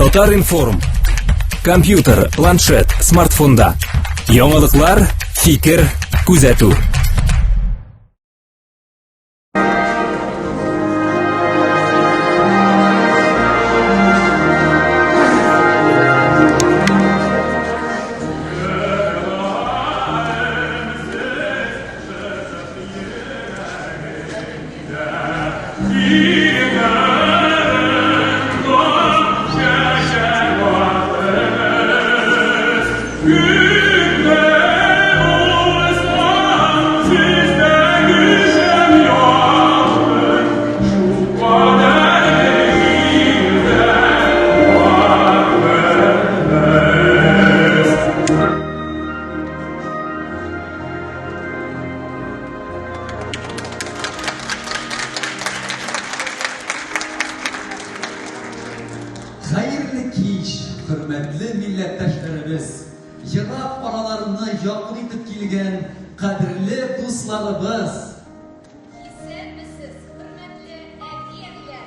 Татар-информ. Компьютер, планшет, смартфонда. Яңалыклар, фикер, күзәтү. Хәерле кич, хөрмәтле милләттәшләребез, ерак араларны якын итеп килгән кадерле дусларыбыз! Исәнмесез, хөрмәтле әти-әниләр,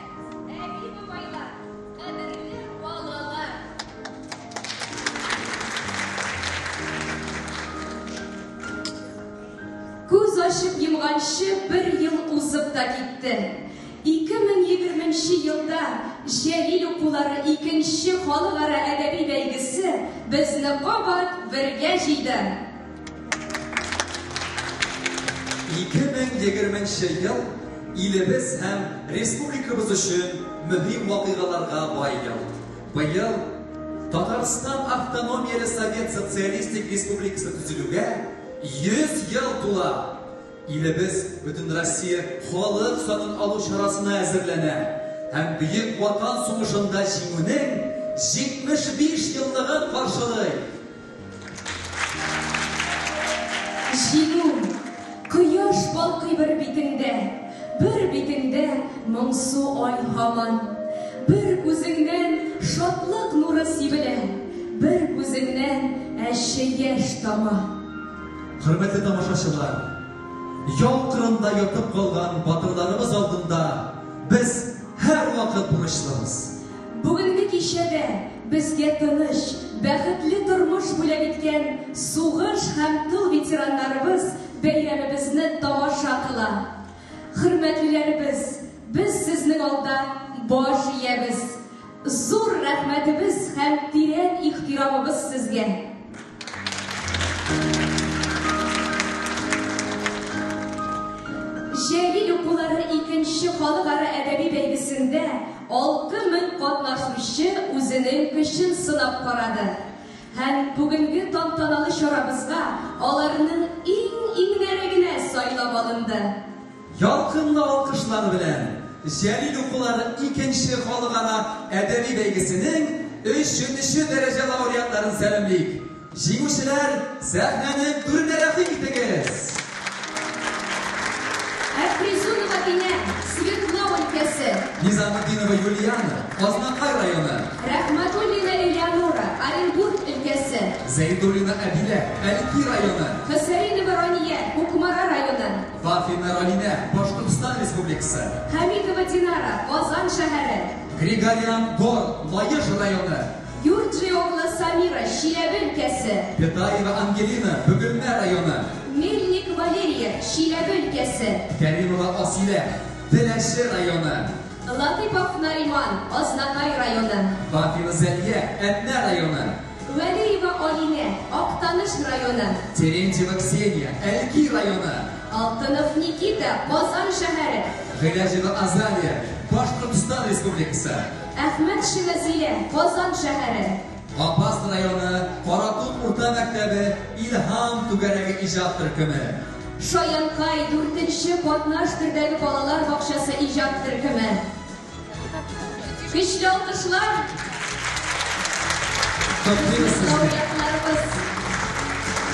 әби-бабайлар, кадерле балалар! Күз ачып йомганчы бер ел узып та китте. 2020 нче елда Җәлил укулары икенче халыкара әдәби бәйгесе безне кабат бергә җыйды. 2020 нче ел илебез һәм республикабыз өчен мөһим вакыйгаларга бай ел. Быел Татарстан Автономияле Совет Социалистик Республикасы төзелүгә 100 ел тула. Илебез Бөтенроссия халык санын алу чарасына әзерләнә һәм Бөек Ватан сугышында Җиңүнең 75 еллыгын каршылый. Җиңү! Кояш балкый бер битеңдә, Бер битеңдә моңсу ай һаман. Бер күзеңнән шатлык нуры сибелә, Бер күзеңнән әче яшь тама. Хөрмәтле тамашачылар, яу кырында ятып калган батырларыбыз алдында без һәрвакыт бурычлыбыз. Бүгенге кичәдә безгә тыныч, бәхетле тормыш бүләк иткән сугыш һәм тыл ветераннарыбыз бәйрәмебезне тамаша кыла. Хөрмәтлеләребез, без сезнең алда баш иябез. Зур рәхмәтебез һәм тирән ихтирамыбыз сезгә. Җәлил укулары икенче халыкара әдәби бәйгесендә 6000 катнашучы үзенең көчен сынап карады. Һәм бүгенге тантаналы чарабызга аларның иң-иңнәре генә сайлап алынды. Ялкынлы алкышлар белән Җәлил укулары икенче халыкара әдәби бәйгесенең өченче дәрәҗә лауреатларын сәламлик! Җиңүчеләр, сәхнәнең түренә рәхим итегез! Әфризунова Динә, Свердлау өлкәсе. Низаметдинова Юлиана, Азнакай районы. Рәхмәтуллина Элеонора, Оренбург өлкәсе. Зәйдуллина Әдилә, Әлки районы. Хөсәенова Рания, Кукмара районы. Вафина Ралинә, Башкортстан Республикасы. Хәмитова Динара, Казан шәһәре. Григорян Гор, Лаеш районы. Гюрджиоглы Самира, Чиләбе өлкәсе. Петаева Ангелина, Бөгелмә районы. Мельник Валерия, Чиләбе өлкәсе. Кәримова Асилә, Теләче районы. Латыйпов Нариман, Азнакай районы. Вафина Зәлия, Әтнә районы. Вәлиева Алинә, Актаныш районы. Терентьева Ксения, Әлки районы. Алтынов Никита, Казан шәһәре. Гыйләҗева Азалия, Башкортстан Республикасы. Әхмәтшина Зилә, Казан шәһәре. Апас районы, Каратут урта мәктәбе Илһам түгәрәге иҗат төркеме. Шаянкай, дүртенче катнаш төрдәге балалар бакчасы иҗат төркеме. Көчле алкышлар! Котлыйбыз сезне! Лауреатларыбыз!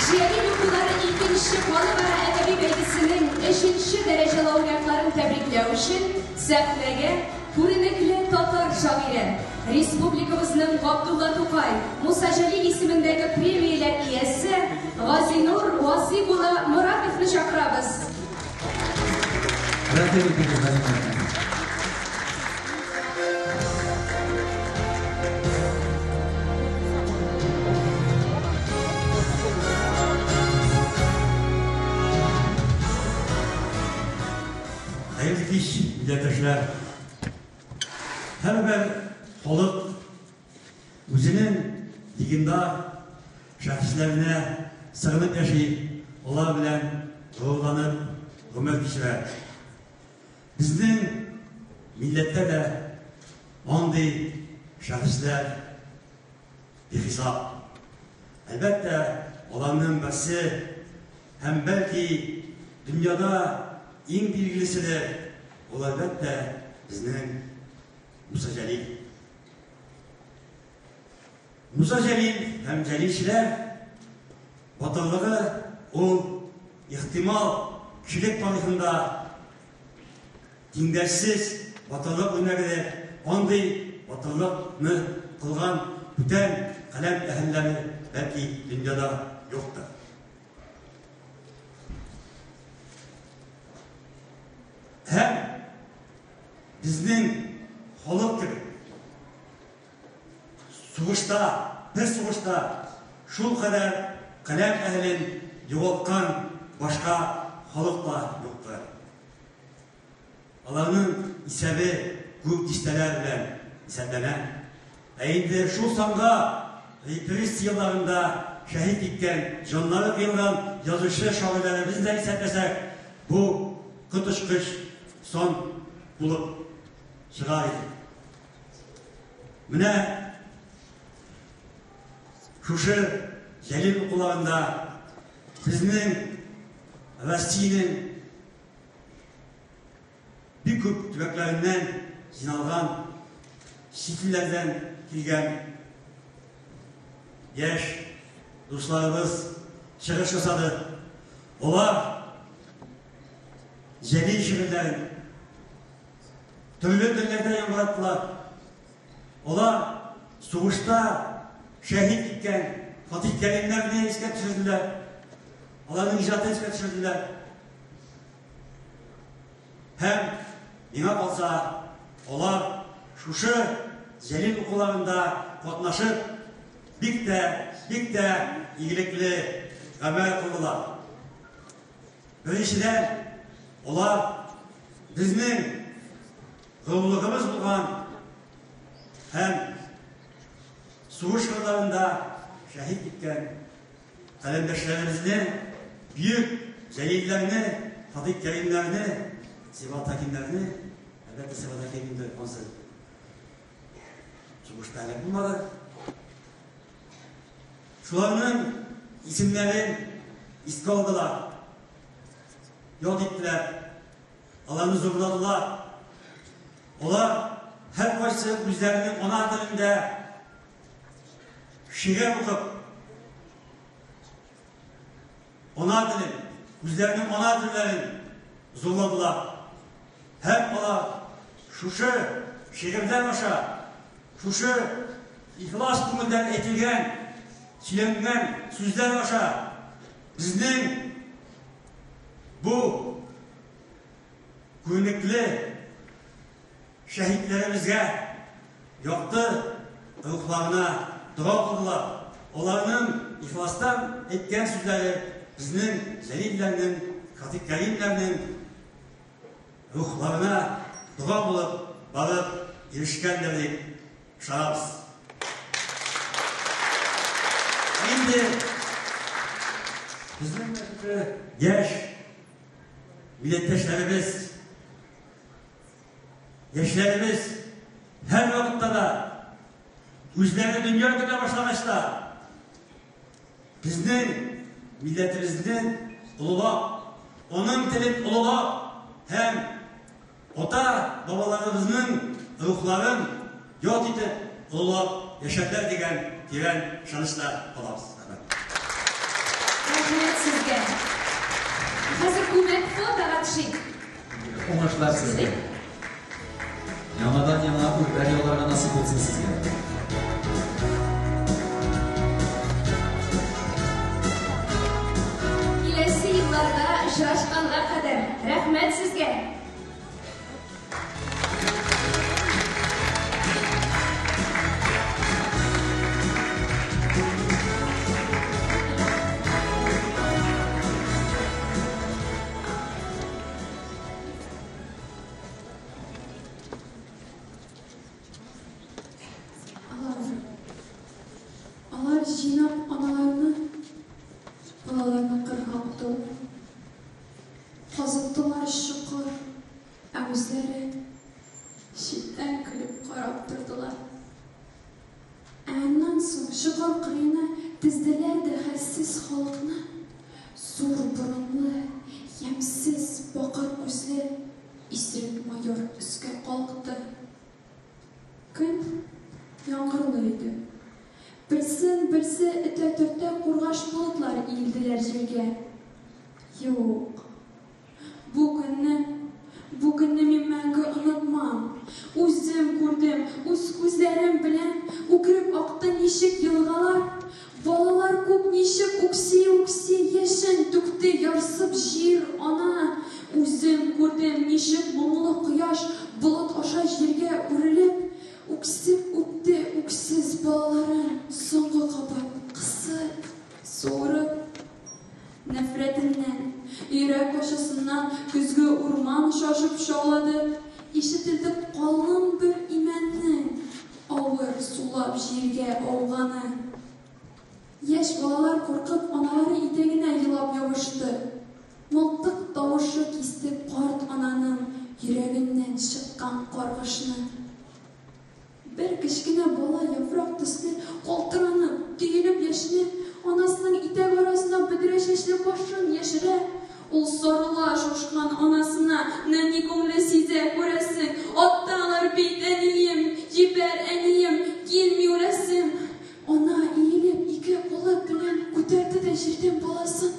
Җәлил укулары икенче халыкара әдәби бәйгесенең өченче дәрәҗә лауреатларын тәбрикләү өчен сәхнәгә Күренекле татар шагыйре, республикабызның Габдулла Тукай, Муса Җәлил исемендәге премияләр иясе Газинур Васыйк улы Моратовны чакырабыз. Рәхим итегез, Газинур әфәнде. милләттәшләр! Һәрбер халык үзенең легендар шәхесләренә сыгынып яши, алар белән горурланып гомер кичерә. Безнең милләттә дә андый шәхесләр бихисап. Әлбәттә, аларның берсе һәм бәлки дөньяда иң билгелеседер, ул әлбәттә безнең Муса Җәлил. Муса Җәлил һәм җәлилчеләр батырлыгы ул ихтимал кешелек тарихында тиңдәшсез батырлык үрнәгедер. Андый батырлыкны кылган бүтән каләм әһелләре бәлки дөньяда юктыр. Һәм безнең халык кебек сугышта, бер сугышта шул кадәр каләм әһелен югалткан башка халык та юктыр. Аларның исәбе күп дистәләр белән исәпләнә. Ә инде шул санга репрессия елларында шәһит киткән, җаннары кыелган язучы-шагыйрьләребезне дә исәпләсәк, бу коточкыч сан булып чыгар иде. Менә шушы Җәлил укуларында безнең Россиянең бик күп төбәкләреннән җыйналган, чит илләрдән килгән яшь дусларыбыз чыгыш ясады. Алар Җәлил шигырьләрен төрле телләрдә яңгыраттылар. Алар сугышта шәһит киткән Фатих Кәримнәрне искә төшерделәр. Аларның иҗатын искә төшерделәр. Һәм миңа калса, алар шушы Җәлил укуларында катнашып, бик тә, бик тә игелекле гамәл кылдылар. Беренчедән, алар безнең горурлыгыбыз булган һәм сугыш кырларында шәһит киткән каләмдәшләребезне, бөек Җәлилләрне, Фатих Кәримнәрне, Сибгат Хәкимнәрне, әлбәттә, Сибгат Хәким инде ансы сугышта әле булмады. Шуларның исемнәрен искә алдылар, яд иттеләр, аларны зурладылар. Алар һәркайсы үзләренең ана телендә шигырь укып, ана телен, үзләренең ана телләрен зурладылар. Һәм алар шушы шигырьләр аша, шушы ихлас күңелдән әйтелгән, сөйләнгән сүзләр аша безнең бу күренекле шәһитләребезгә якты рухларына дога кылдылар. Аларның ихластан әйткән сүзләре безнең Җәлилләрнең, Фатих Кәримнәрнең рухларына дога булып барып ирешкәндер дип ышанабыз. Инде безнең яшь милләттәшләребез, яшьләребез һәрвакытта да үзләре дөнья көтә башлагач та безнең милләтебезне олылап, аның телен олылап һәм ата бабаларыбызның рухларын яд итеп олылап яшәрләр дигән тирән ышанычта калабыз. Рәхмәт сезгә. Хәзер күмәк фотога төшик. Уңышлар сезгә. Яңадан яңа үрләр яуларга насыйп булсын сезгә. Киләсе елларда очрашканга кадәр. Рәхмәт сезгә. җыйнап аналарны, балаларны кырга аттылар. Казыттылар чокыр, ә үзләре читтән көлеп карап тордылар. Ә аннан соң чокыр кырыена тезделәр дә хәлсез халыкны, зур борынлы, ямьсез бакыр күзле исерек майор өскә калыкты. Көн яңгырлы иде. Берсен-берсе этә-төртә кургаш болытлар иелделәр җиргә. Юк, бу көнне, бу көнне мин мәңге онытмам. Үзем күрдем, үз күзләрем белән үкереп акты ничек елгалар. Балалар күк ничек үкси-үкси яшен түкте ярсып җир ана. Үзем күрдем, ничек моңлы кояш болыт аша җиргә үрелеп, үксеп үпте үксез балаларын соңгы кабат кысып, суырып. Нәфрәтеннән, йөрәк ачысыннан көзге урман шашып шаулады, ишетелде калын бер имәннең авыр сулап җиргә ауганы. Яшь балалар куркып аналары итәгенә елап ябышты. Мылтык тавышы кисте карт ананың йөрәгеннән чыккан каргышны. Бер кечкенә бала яфрак төсле калтыранып, төелеп яшенеп, анасының итәк арасына бөдрә чәчле башын яшерә. Ул сарыла шашкан анасына, нәни күңле сизә, күрәсең, аталар бит, әнием, җибәр, әнием, килми үләсем. Ана иелеп, ике кулы белән күтәрде дә җирдән баласын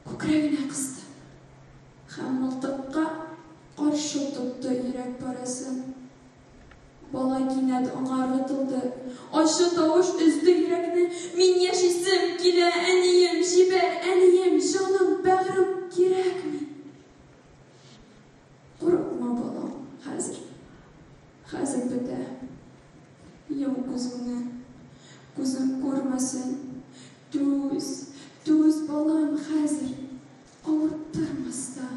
күкрәгенә кысты. Һәм мылтыкка каршы тотты йөрәк парәсен. Бала кинәт аңа ыргытылды. Ачы тавыш өзде йөрәкне, Мин яшисем килә, әнием, җибәр, әнием, җаным, бәгърем кирәкми. Курыкма, балам, хәзер. Хәзер бетә. Йом күзеңне. Күзең күрмәсен. Түз, түз, балам, хәзер. Авырттырмас та.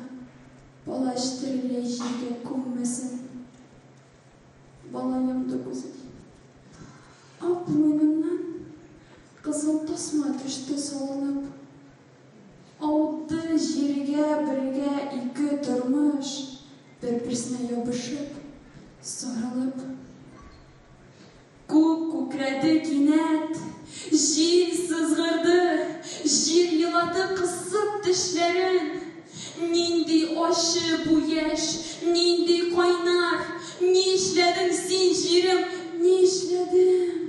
Палач тереләй җиргә күммәсен. Бала йомды күзен. Ак муеныннан кызыл тасма төште салынып. Ауды җиргә бергә ике тормыш, бер-берсенә ябышып, сарылып. Күк күкрәде кинәт, җил сызгырды, җир елады кысып тешләрен. Нинди ачы бу яшь, нинди кайнар, нишләдең син, җирем, нишләдең?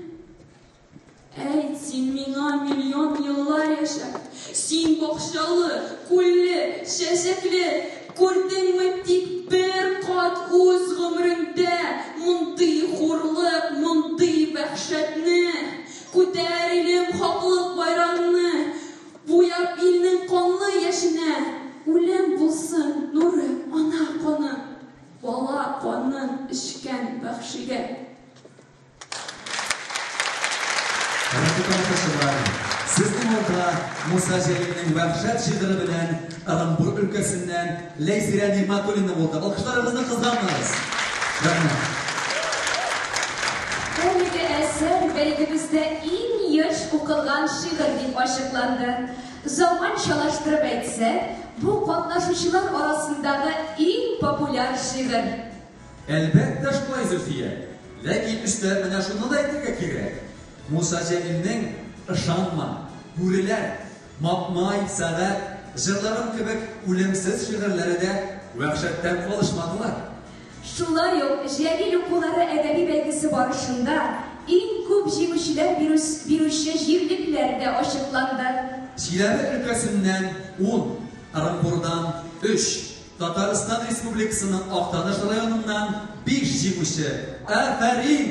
Әйт син миңа миллион еллар яшәп, син бакчалы, күлле, чәчәкле, күрдеңме тик бер кат үз гомереңдә мондый хурлык, мондый вәхшәтне? Күтәр, илем, хаклык байрагыңны, буяп илнең канлы яшенә, үлем булсын нуры ана каны, бала канын эчкән вәхшигә. Хөрмәтле тамашачылар, сезнең алда Муса Җәлилнең Вәхшәт шигыре белән Ырынбур өлкәсеннән Ләйсирә Нигъмәтуллина булды. Алкышларыгызны кызганмагыз. Рәхмәт. Әлеге әсәр бәйгебездә иң еш укылган шигырь дип ачыкланды. Заманчалаштырып әйтсәк, бу катнашучылар арасындагы иң популяр шигырь. Әлбәттә шулай, Зөлфия. Ләкин өстәп менә шуны да әйтергә кирәк, Муса Җәлилнең Ышанма, Бүреләр, Мапмай, Сәгать, Җырларым кебек үлемсез шигырьләре дә вәхшәттән калышмадылар. Шулай ук Җәлил укулары әдәби бәйгесе барышында иң күп җиңүчеләр бирүче җирлекләр дә ачыкланды. Чиләбе өлкәсеннән, ун, Ырынбурдан, өч, Татарстан Республикасының Актаныш районыннан 5 җиңүче. Афәрин!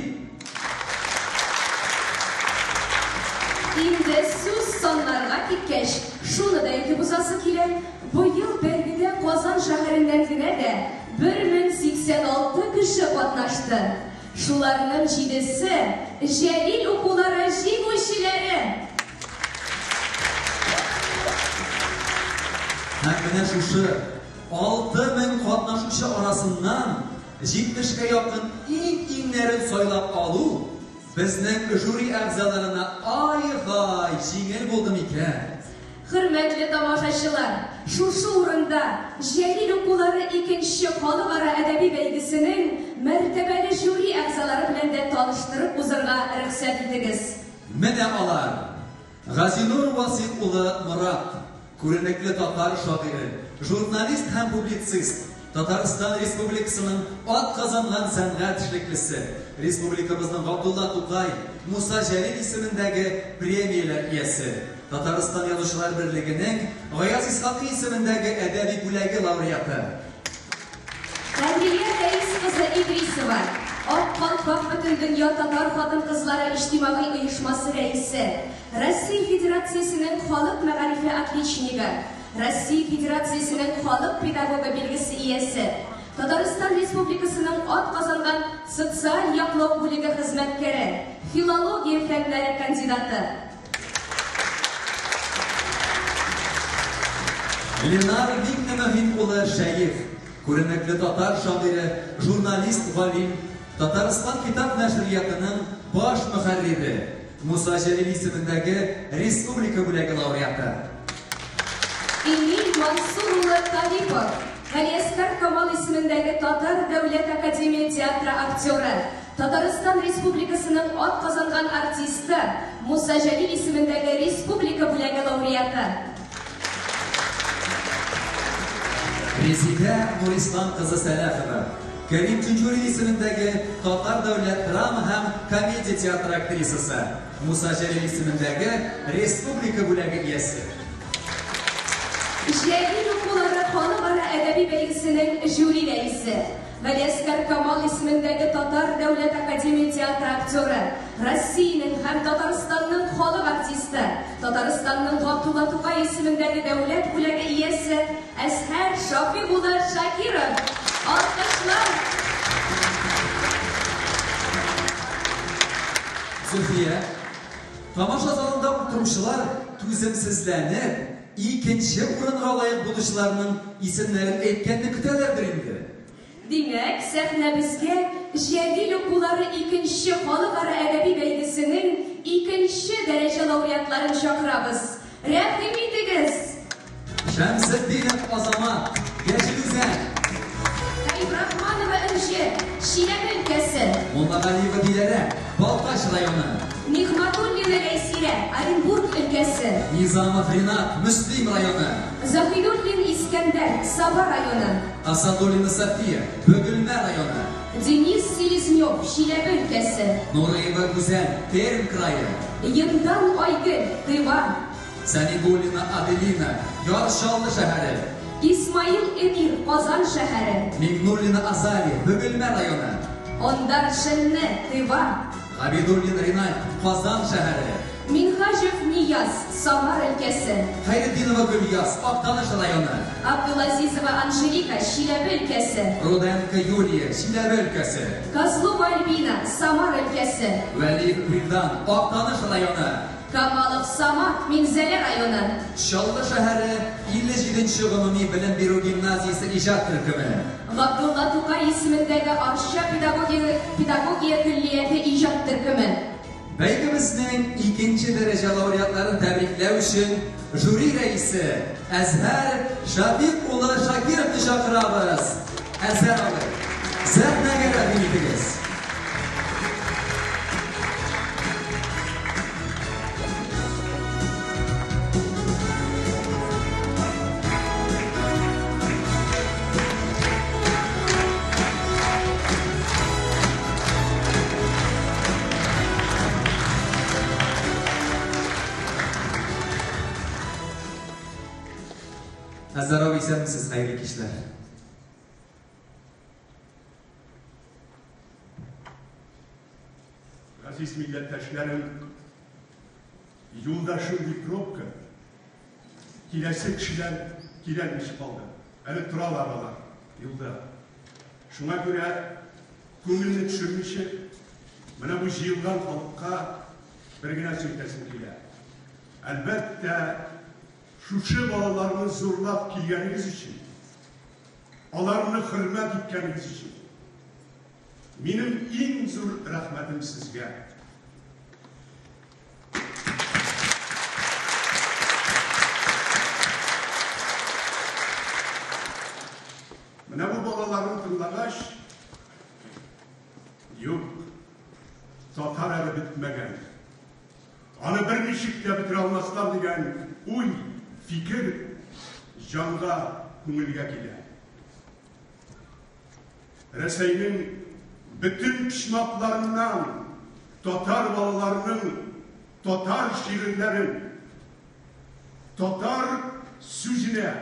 Инде сүз саннарга киткәч, шуны да әйтеп узасы килә, быел бәйгедә Казан шәһәреннән генә дә 1086 кеше катнашты. Шуларның җидесе, Җәлил укулары җиңүчеләре! Һәм менә шушы 6000 катнашучы арасыннан 70 кә якын иң-иңнәрен сайлап алу, Безнең жюри әгъзаларына ай-һай җиңел булды микән? Хөрмәтле тамашачылар, шушы урында Җәлил укулары икенче халыкара әдәби бәйгесенең мәртәбәле жюри әгъзалары белән дә таныштырып узырга рөхсәт итегез. Менә алар! Газинур Васыйк улы Морат, күренекле татар шагыйре, журналист һәм публицист, Татарстан Республикасының атказанган сәнгать эшлеклесе, республикабызның Габдулла Тукай, Муса Җәлил исемендәге премияләр иясе, Татарстан Язучылар берлегенең Гаяз Исхакый исемендәге әдәби бүләге лауреаты. Кадрия Рәис кызы Идрисова, Ак калфак Бөтендөнья татар хатын-кызлары иҗтимагый оешмасы рәисе, Россия Федерациясенең халык мәгарифе отличнигы, Россия Федерациясенең халык педагогы билгесе иясе, Татарстан Республикасының атказанган социаль яклау бүлеге хезмәткәре, филология фәннәре кандидаты. Ленар Миңнемөһин улы Шәех, күренекле татар шагыйре, журналист, галим, Татарстан китап нәшриятының баш мөхәррире, Муса Җәлил исемендәге республика бүләге лауреаты. Эмиль Мансур улы Талипов, Галиәсгар Камал исемендәге Татар дәүләт академия театры актеры, Татарстан Республикасының атказанган артисты, Муса Җәлил исемендәге республика бүләге лауреаты. Резидә Нурислам кызы Сәләхова, Кәрим Тинчурин исемендәге Татар дәүләт драма һәм комедия театры актрисасы, Муса Җәлил исемендәге республика бүләге иясе. Җәлил укулары халыкара әдәби бәйгесенең жюри рәисе, Галиәсгар Камал исемендәге Татар дәүләт академия театры актеры, Россиянең һәм Татарстанның халык артисты, Татарстанның Габдулла Тукай исемендәге дәүләт бүләге иясе Әзһәр Шафик улы Шакиров. Алкышлар! Зөлфия, тамаша залында утыручылар түземсезләнеп, икенче урынга лаек булучыларның исемнәрен әйткәнне көтәләрдер инде. Димәк, сәхнәбезгә Җәлил укулары икенче халыкара әдәби бәйгесенең икенче дәрәҗә лауреатларын чакырабыз. Рәхим итегез! Шәмсетдинов Азамат, Яшел Үзән. Хәбибрахманова Энҗе, Чиләбе өлкәсе. Муллагалиева Диләрә, Балтач районы. Нигъмәтуллина Ләйсирә, Оренбург өлкәсе. Низамов Ринат, Мөслим районы. Заһидуллин Искәндәр, Саба районы. Асадуллина София, Бөгелмә районы. Денис Селезнев, Чиләбе өлкәсе. Нуриева Гүзәл, Пермь крае. Йондан Айгөл, Тыва. Сәмигуллина Аделина, Яр Чаллы шәһәре. Исмаил Эмир, Казан шәһәре. Миңнуллина Азалия, Бөгелмә районы. Ондар Шенне, Тыва. Габидуллин Ринальд, Казан шәһәре. Минһаҗев Нияз, Самар өлкәсе. Хәйретдинова Гөльяз, Актаныш районы. Абдулазизова Анжелика, Чиләбе өлкәсе. Руденко Юлия, Чиләбе өлкәсе. Козлова Альбина, Самар өлкәсе. Вәлиев Вилдан, Актаныш районы. Камалов Самат, Минзәлә районы. Чаллы шәһәре 57 нче гомуми белем бирү гимназиясе иҗат төркеме. Габдулла Тукай исемендәге Арча педагогия педагогия көллияте иҗат төркеме. Бәйгебезнең икенче дәрәҗә лауреатларын тәбрикләү өчен жюри рәисе Әзһәр Шафик улы Шакировны чакырабыз. Әзһәр абый, сәхнәгә рәхим итегез. Әзһәр абый, исәнмесез, хәерле кичләр. Газиз милләттәшләрем, юлда шундый пробка, киләсе кешеләр киләлмичә калды. Әле торалар алар юлда. Шуңа күрә күңелне төшермичә, менә бу җыелган халыкка бер генә сүз әйтәсем килә. Әлбәттә, шушы балаларны зурлап килгәнегез өчен, аларны хөрмәт иткәнегез өчен, минем иң зур рәхмәтем сезгә. тыңлагач, юк, татар әле бетмәгән. Аны берничек тә бетерә алмаслар дигән уй, фикер җанга, күңелгә килә. Рәсәйнең бөтен почмакларыннан татар балаларының татар шигырьләрен, татар сүзенә,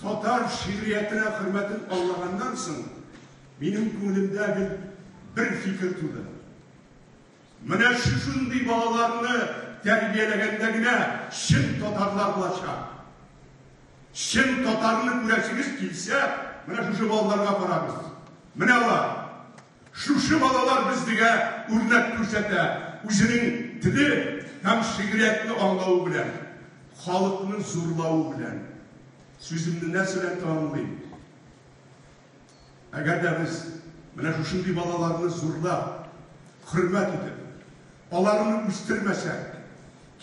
татар шигъриятенә хөрмәтен аңлаганнан соң, минем күңелемдә гел бер фикер туды. Менә шушындый балаларны тәрбияләгәндә генә чын татарлар булачак. Чын татарны күрәсегез килсә, менә шушы балаларга карагыз. Менә алар. Шушы балалар безгә үрнәк күрсәтә, үзенең теле һәм шигъриятне аңлавы белән, халыкны зурлавы белән. Сүземне нәрсә белән тәмамлыйм? Әгәр дә без менә шушындый балаларны зурлап, хөрмәт итеп, аларны үстермәсәк,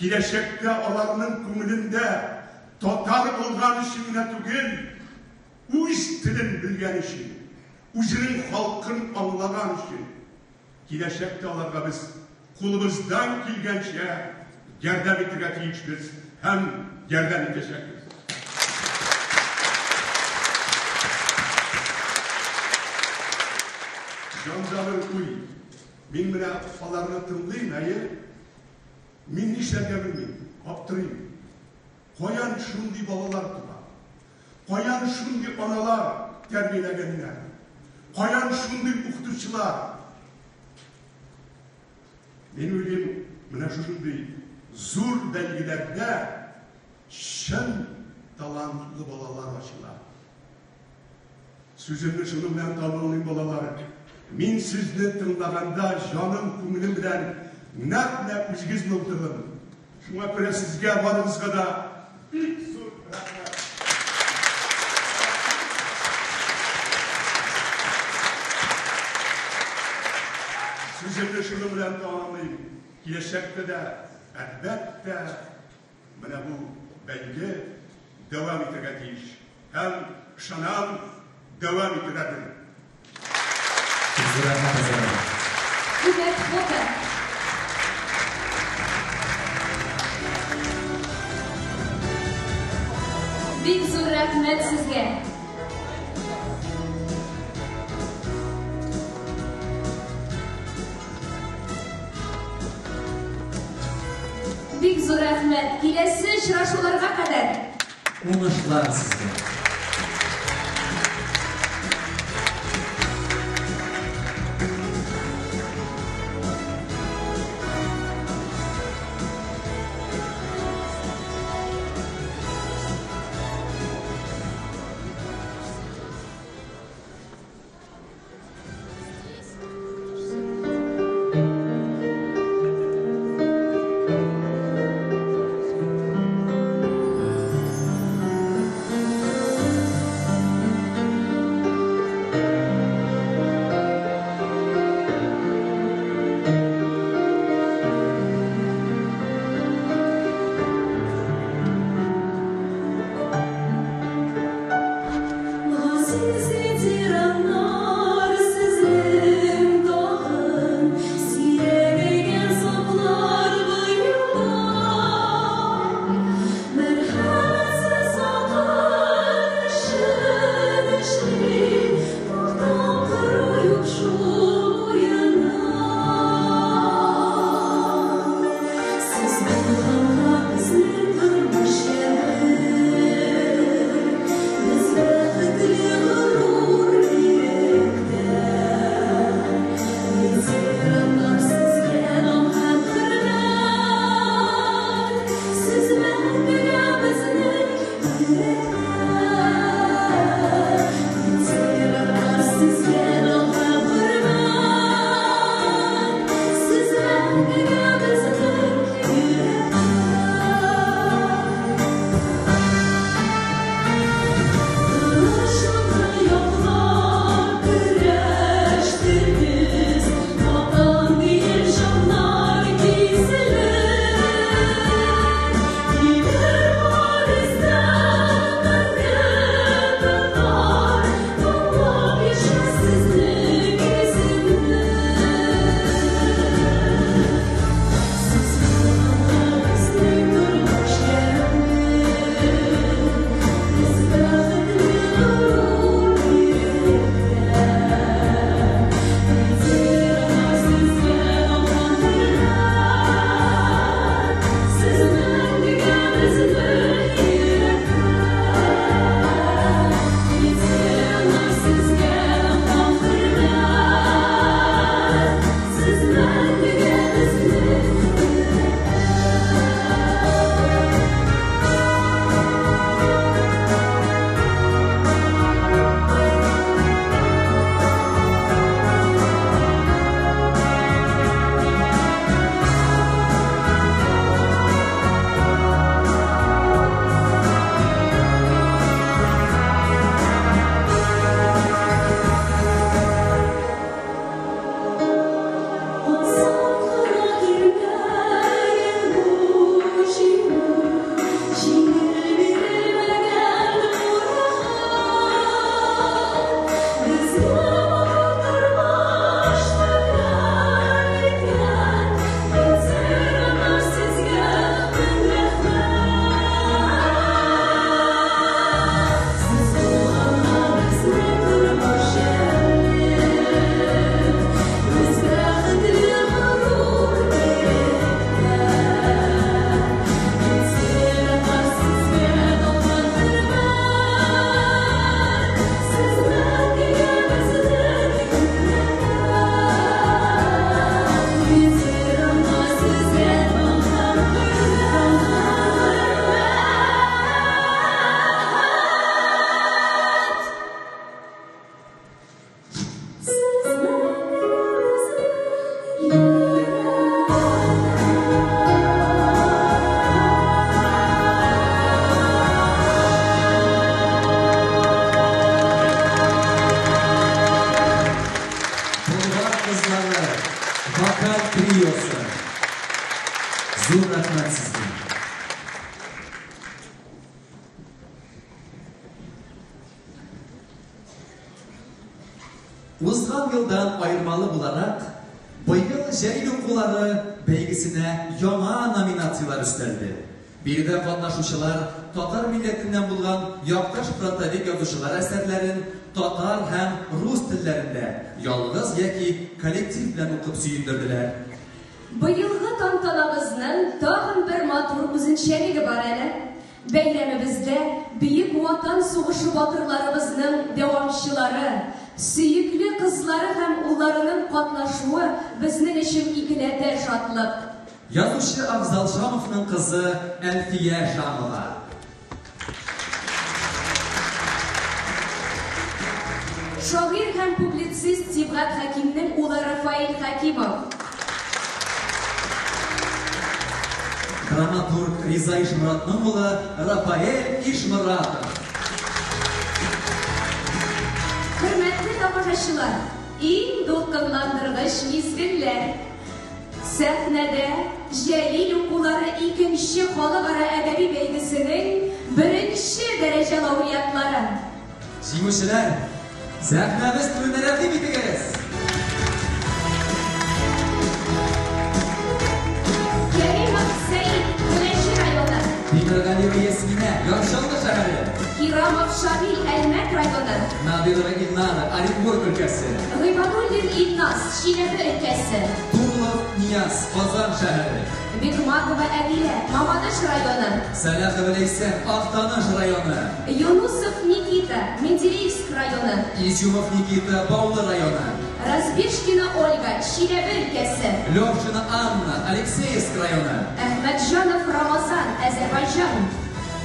киләчәктә аларның күңелендә татар булган өчен генә түгел, үз телен белгән өчен, үзенең халкын аңлаган өчен, киләчәктә аларга без кулыбыздан килгәнчә ярдәм итәргә тиешбез һәм ярдәм итәчәкбез. Җанда бер уй. Мин менә аларны тыңлыйм, әйе. Мин нишләргә белмим, аптырыйм. Каян шундый балалар туа? Каян шундый аналар тәрбияләгәннәр? Каян шундый укытучылар? Мин уйлыйм, менә шушындый зур бәйгеләрдә чын талантлы балалар ачыла. Сүземне шуның белән тәмамлыйм, балалар. Мин сезне тыңлаганда җаным, күңелем белән нәкъ менә үзегез белән утырдым. Шуңа күрә сезгә барыгызга да бик зур рәхмәт. Сүземне шуның белән тәмамлыйм. Киләчәктә дә, әлбәттә, менә бу бәйге дәвам итәргә тиеш. Һәм ышанам, дәвам ителәдер. Зур рәхмәт, Азат абый. Күмәк фото. Бик зур рәхмәт сезгә. Бик зур рәхмәт. Киләсе очрашуларга кадәр. Уңышлар сезгә! Зур рәхмәт сезгә. Узган елдан аермалы буларак, быел Җәлил укулары бәйгесенә яңа номинацияләр өстәлде. Биредә катнашучылар татар милләтеннән булган якташ фронтовик язучылар әсәрләрен татар һәм рус телләрендә ялгыз яки коллектив белән укып сөендерделәр. Быелгы тантанабызның тагын бер матур үзенчәлеге бар әле. Бәйрәмебездә Бөек Ватан сугышы батырларыбызның дәвамчылары, сөекле кызлары һәм улларының катнашуы безнең өчен икеләтә шатлык. Язучы Афзал Шамовның кызы Әлфия Шамова. Шагыйрь һәм публицист Сибгат Хәкимнең улы Рафаэль Хәкимов. Драматург Риза Ишморатның улы Рафаэль Ишморатов. Хөрмәтле тамашачылар, иң дулкынландыргыч мизгелләр. Сәхнәдә Җәлил укулары икенче халыкара әдәби бәйгесенең беренче дәрәҗә лауреатлары. Җиңүчеләр, сәхнәбез түренә рәхим итегез! Кәримов Сәид, Теләче районы. Тимергалиева Ясминә, Яр Чаллы шәһәре. Кирамов Шамил, Әлмәт районы. Надырова Илнара, Оренбург өлкәсе. Гыйбадуллин Илназ, Чиләбе өлкәсе. Турлов Нияз, Казан шәһәре. Бикматова Әдилә, Мамадыш районы. Сәлахова Ләйсән, Актаныш районы. Юнусов Никита, Менделеевск районы. Изюмов Никита, Баулы районы. Разбежкина Ольга, Чиләбе өлкәсе. Левшина Анна, Алексеевск районы. Әхмәтҗанов Рамазан, Азербайҗан.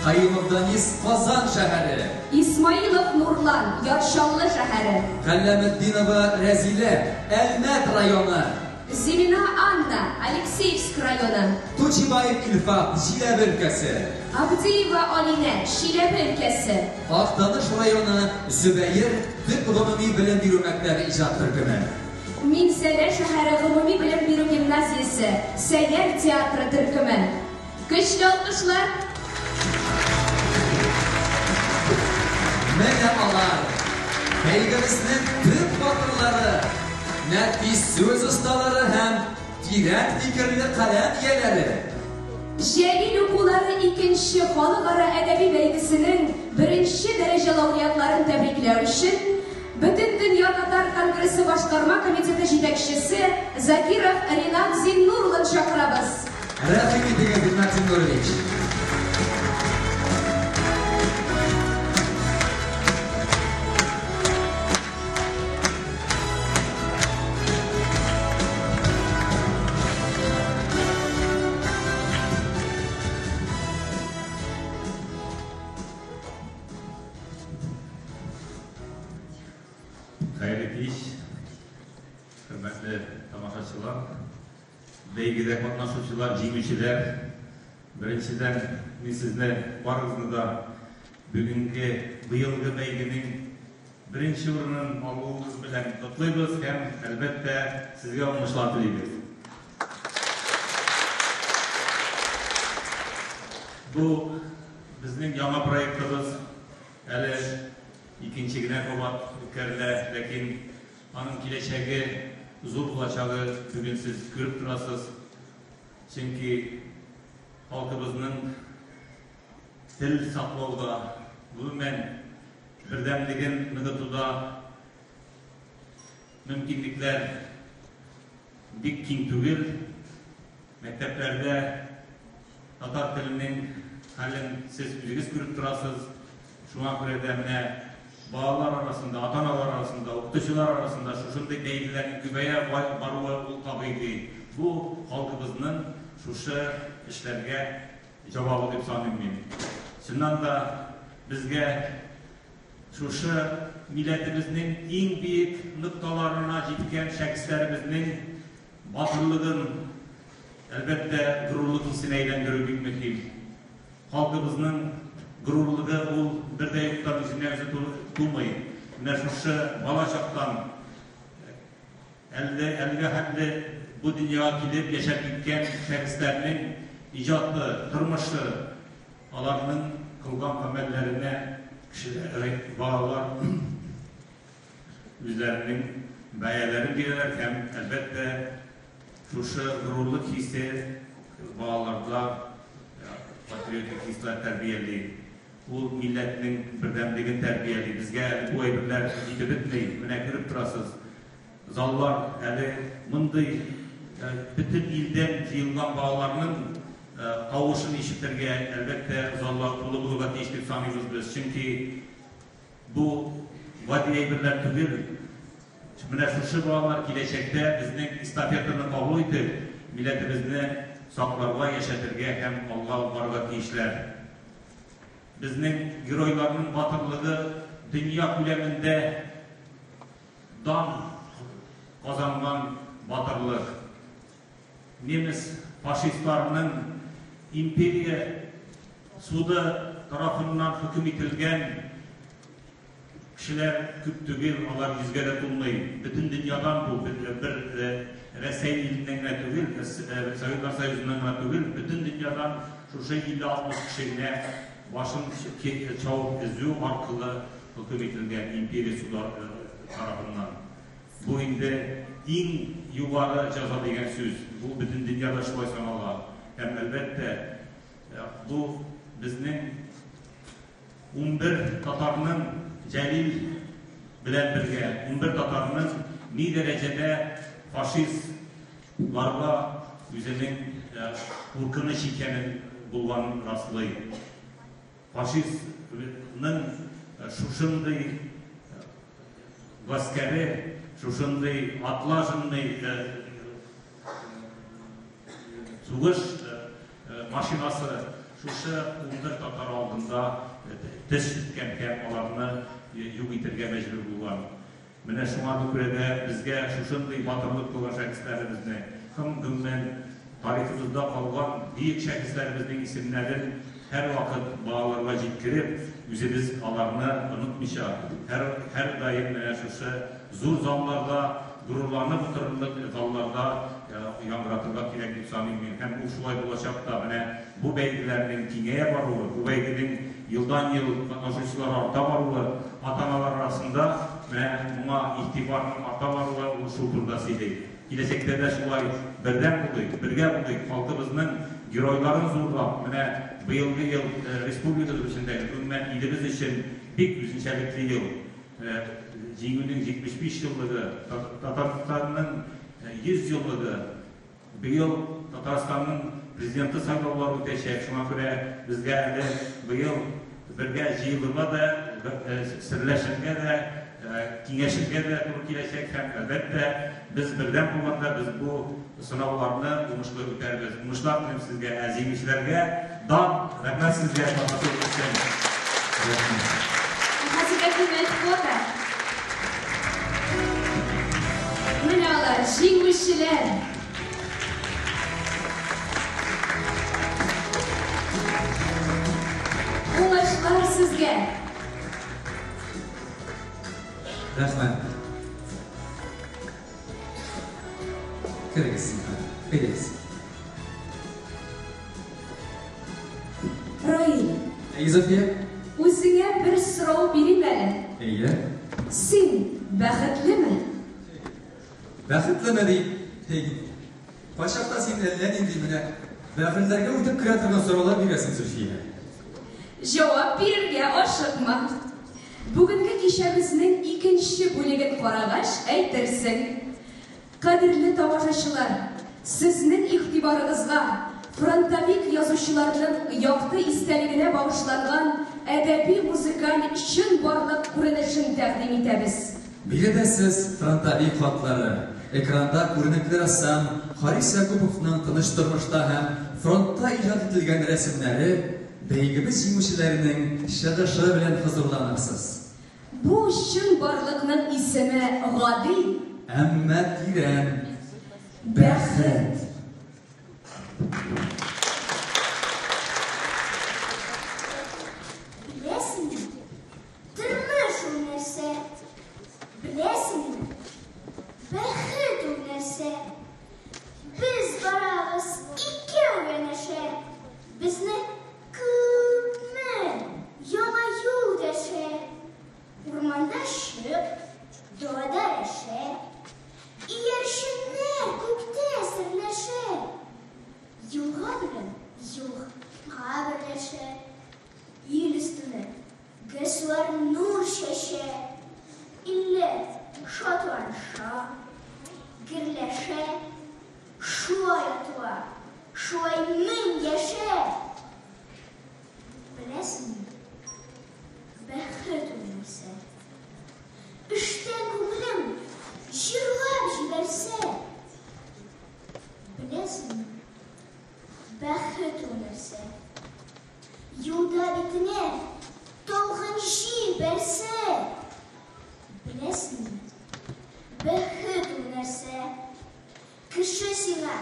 Каюмов Данис, Казан шәһәре. Исмаилов Нурлан, Яр Чаллы шәһәре. Галләметдинова Рәзилә, Әлмәт районы. Зимина Анна, Алексеевск районы. Тучибаев Илфат, Чиләбе өлкәсе. Абдиева Алинә, Чиләбе өлкәсе. Актаныш районы Зөбәер төп гомуми белем бирү мәктәбе иҗат төркеме. Минзәлә шәһәре гомуми белем бирү гимназиясе Сәйяр театры төркеме. Көчле алкышлар! Менә алар, бәйгебезнең төп батырлары, нәфис сүз осталары һәм тирән фикерле каләм ияләре. Җәлил укулары икенче халыкара әдәби бәйгесенең беренче дәрәҗә лауреатларын тәбрикләү өчен Бөтендөнья татар конгрессы башкарма комитеты җитәкчесе Закиров Ринат Зиннур улын чакырабыз. Рәхим итегез, Ринат Зиннурович. Хәерле кич, хөрмәтле тамашачылар, бәйгедә катнашучылар, җиңүчеләр. Беренчедән, мин сезне барыгызны да бүгенге, быелгы бәйгенең беренче урынын алуыгыз белән котлыйбыз һәм, әлбәттә, сезгә уңышлар телибез. Бу безнең яңа проектыбыз. Әле икенче генә кабат үткәрелә, ләкин аның киләчәге зур булачагы бүген сез күреп торасыз. Чөнки халкыбызның тел саклауда, гомумән, бердәмлеген ныгытуда мөмкинлекләр бик киң түгел. Мәктәпләрдә татар теленең хәлен сез үзегез күреп торасыз. Шуңа күрә дә менә балалар арасында, ата-аналар арасында, укытучылар арасында шушындый бәйгеләрнең күбәя баруы ул табигый. Бу халкыбызның шушы эшләргә җавабы дип саныйм мин. Чыннан да безгә шушы милләтебезнең иң биек нокталарына җиткән шәхесләребезнең батырлыгын, әлбәттә, горурлык хисенә әйләндерү бик мөһим. Халкыбызның горурлыгы ул бер дә юктан үзеннән-үзе тумый. Менә шушы бала чактан әле әлегә хәтле бу дөньяга килеп яшәп киткән шәхесләрнең иҗаты, тормышы, аларның кылган гамәлләренә кешеләр, балалар үзләренең бәяләрен бирәләр һәм, әлбәттә, шушы горурлык хисе балаларда патриотик хисләр тәрбияли. Ул милләтнең бердәмлеген тәрбияли. Безгә әле бу әйберләр җитеп бетми. Менә күреп торасыз, заллар әле мондый бөтен илдән җыелган балаларның тавышын ишетергә, әлбәттә, заллар тулы булырга тиеш дип саныйбыз без. Чөнки бу гади әйберләр түгел. Менә шушы балалар киләчәктә безнең эстафетаны кабул итеп, милләтебезне сакларга, яшәтергә һәм алга алып барырга тиешләр. Безнең геройларның батырлыгы дөнья күләмендә дан казанган батырлык. Немец фашистларының империя суды тарафыннан хөкем ителгән кешеләр күп түгел, алар йөзгә дә тулмый. Бөтен дөньядан бу, бер Рәсәй иленнән генә түгел, Советлар Союзыннан гына түгел, бөтен дөньядан шушы 50-60 кеше генә башын чабып өзү аркылы хөкем ителгән империя суды тарафыннан. Бу инде иң югары җәза дигән сүз. Бу бөтен дөньяда шулай санала. Һәм, әлбәттә, бу безнең 11 татарның Җәлил белән бергә 11 татарның ни дәрәҗәдә фашистларга үзенең куркыныч икәнен булганын раслый. Фашистның шушындый гаскәре, шушындый отлаженный сугыш машинасы шушы 11 татар алдында тез чүккән һәм аларны юк итәргә мәҗбүр булган. Менә шуңа күрә дә безгә шушындый батырлык кылган шәхесләребезне һәм гомумән тарихыбызда калган бөек шәхесләребезнең исемнәрен һәрвакыт балаларга җиткереп, үзебез аларны онытмыйча, һәр һәрдаим менә шушы зур залларда, горурланып утырырлык залларда яңгыратырга кирәк дип саныйм мин. Һәм ул шулай булачак та. Менә бу бәйгеләрнең киңәя баруы, бу бәйгенең елдан-ел катнашучылар арта баруы, ата-аналар арасында менә моңа игътибарның арта баруы ул шул турыда сөйли. Киләчәктә дә шулай бердәм булыйк, бергә булыйк, халкыбызның геройларын зурлап, менә быелгы ел республикабыз өчен дә, гомумән илебез өчен бик үзенчәлекле ел. Җиңүнең 75 еллыгы, Татарстанның 100 еллыгы, быел Татарстанның президенты сайлаулары үтәчәк. Шуңа күрә безгә әле быел бергә җыелырга да, серләшергә дә, киңәшергә дә туры киләчәк һәм, әлбәттә, без бердәм булганда без бу сынауларны уңышлы үтәрбез. Уңышлар телим сезгә, ә җиңүчеләргә дан, рәхмәт сезгә катнашуыгыз өчен. Хәзергә кинәт фото. Менә алар, җиңүчеләр. Уңышлар сезгә! Рәхмәт. Керегез, керегез. Раил. Әйе, Зөлфия. Үзеңә бер сорау бирим әле. Әйе. Син бәхетлеме? Бәхетлеме ди? Һей. Кайчакта син әллә нинди менә бәгырьләргә үтеп керә торган сораулар бирәсең, Зөлфия. Җавап бирергә ашыкма. Бүгенге кичәбезнең икенче бүлеген карагач әйтерсең. Кадерле тамашачылар, сезнең игътибарыгызга фронтовик язучыларның якты истәлегенә багышланган әдәби-музыкаль чынбарлык күренешен тәкъдим итәбез. Биредә сез фронтовик хатлары, экранда күренекле рәссам Харис Якуповның тыныч тормышта һәм фронтта иҗат ителгән рәсемнәре, бәйгебез җиңүчеләренең чыгышы белән хозурланырсыз. Бу чынбарлыкның исеме гади. Әмма тирән. Бәхет. Беләсеңме, тормыш ул нәрсә? Беләсеңме, бәхет ул нәрсә? Юлга берләшә, ил өстенә гөлсуар нур чәчә, илләр шатланыша, гөрләшә, шулай атыла, шулай мең яшә! Беләсеңме, бәхет ул нәрсә? Эштә күңелең җырлап җибәрсә! Беләсеңме, бәхет ул нәрсә? Юлда битеңә талгын җил бәрсә! Беләсеңме, бәхет ул нәрсә? Кеше сиңа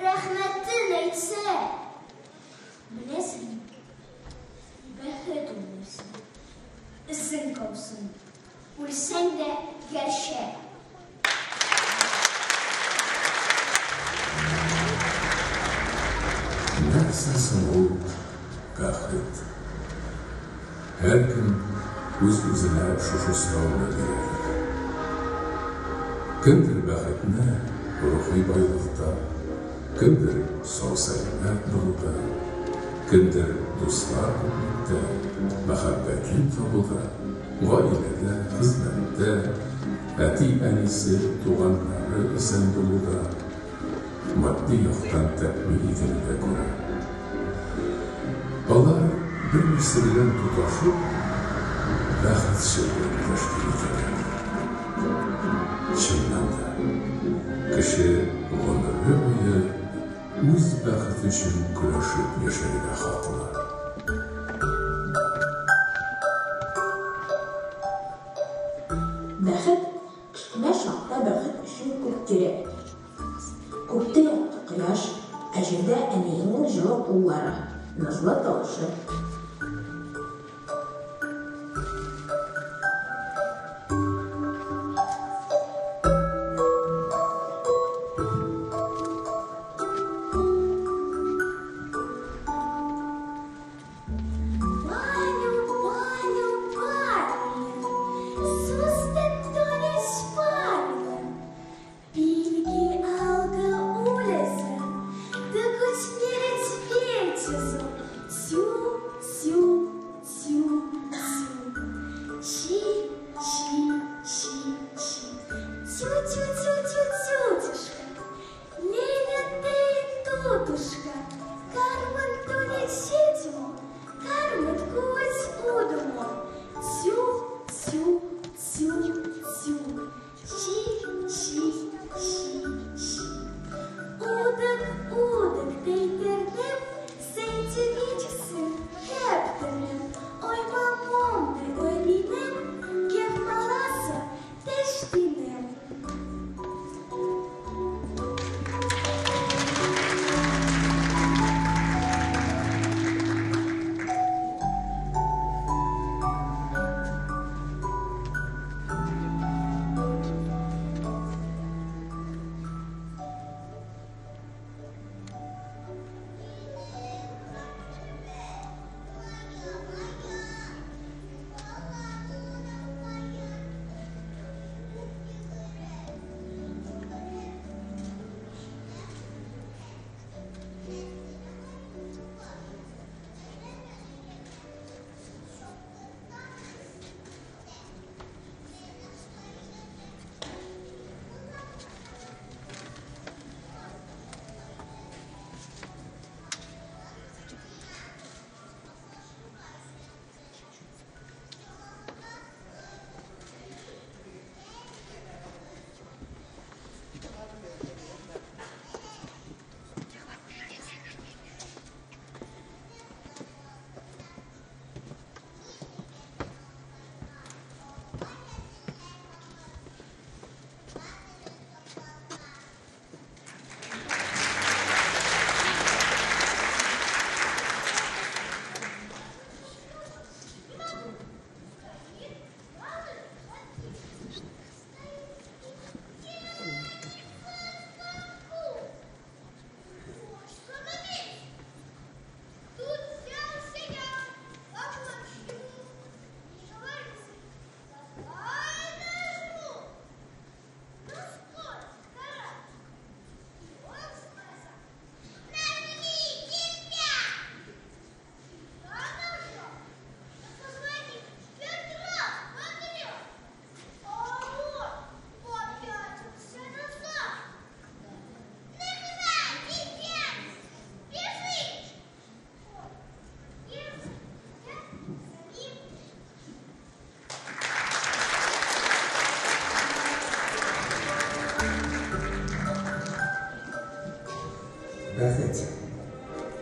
рәхмәтен әйтсә! Беләсеңме, бәхет ул нәрсә? Эзең калсын, үлсәң дә гәрчә! Нәрсә соң ул бәхет? Һәркем үз-үзенә шушы сорауны бирәдер. Кемдер бәхетне рухи байлыкта, кемдер сау-сәламәт булуда, кемдер дуслар күплектә, мәхәббәтен табуда, гаиләдә, хезмәттә, әти-әнисе, туганнары исән булуда, матди яктан тәэмин ителүдә күрә. Алар бер-берсе белән тоташып, бәхет чылбырын тәшкил итәләр. Чыннан да, кеше гомере буе үз бәхете өчен көрәшеп яшәргә хаклы. Бәхет Кечкенә чакта бәхет өчен күп кирәк. Күктә якты кояш, ә җирдә әниеңнең җылы куллары, назлы тавышы. Павел, Павел, Павел, Павел, Пильги алга улезе, Да хоть верить тю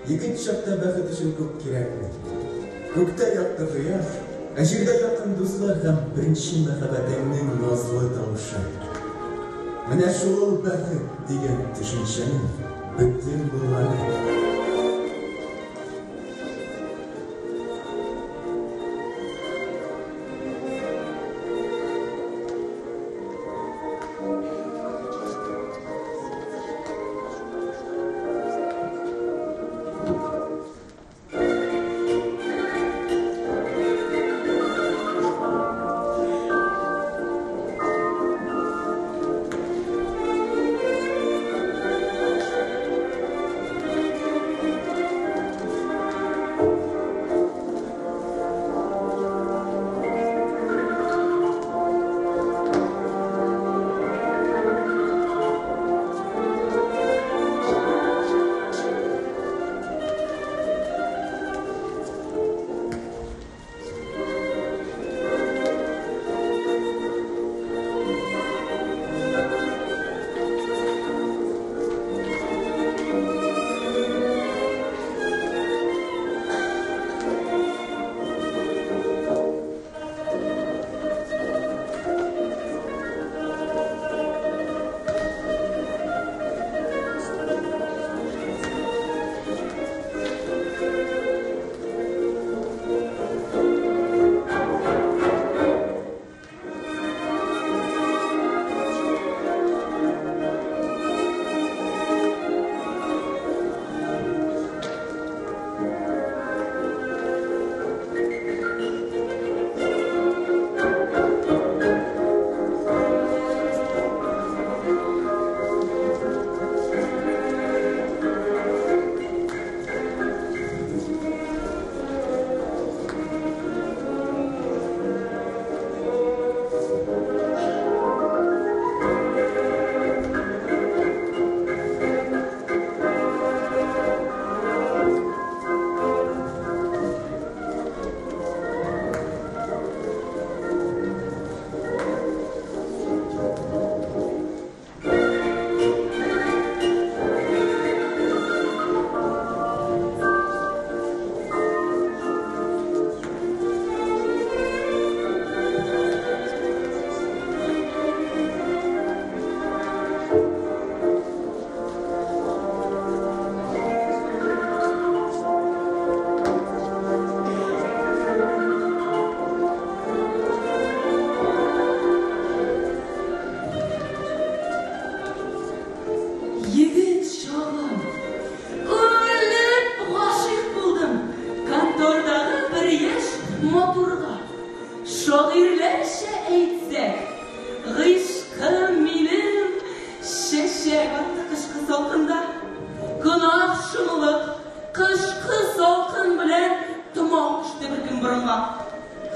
Егет чакта бәхет өчен күп кирәкми. Күктә якты кояш, ә җирдә якын дуслар һәм беренче мәхәббәтеңнең назлы тавышы. Менә шул ул бәхет дигән төшенчәнең бөтен булганы. Егет чагым. Үлеп гашыйк булдым контордагы бер яшь матурга. Шагыйрьләрчә әйтсәк, гыйшкым минем чәчәк атты кышкы салкында. Гөнаһ шомлык, кышкы салкын белән томау төште бер көн борынга.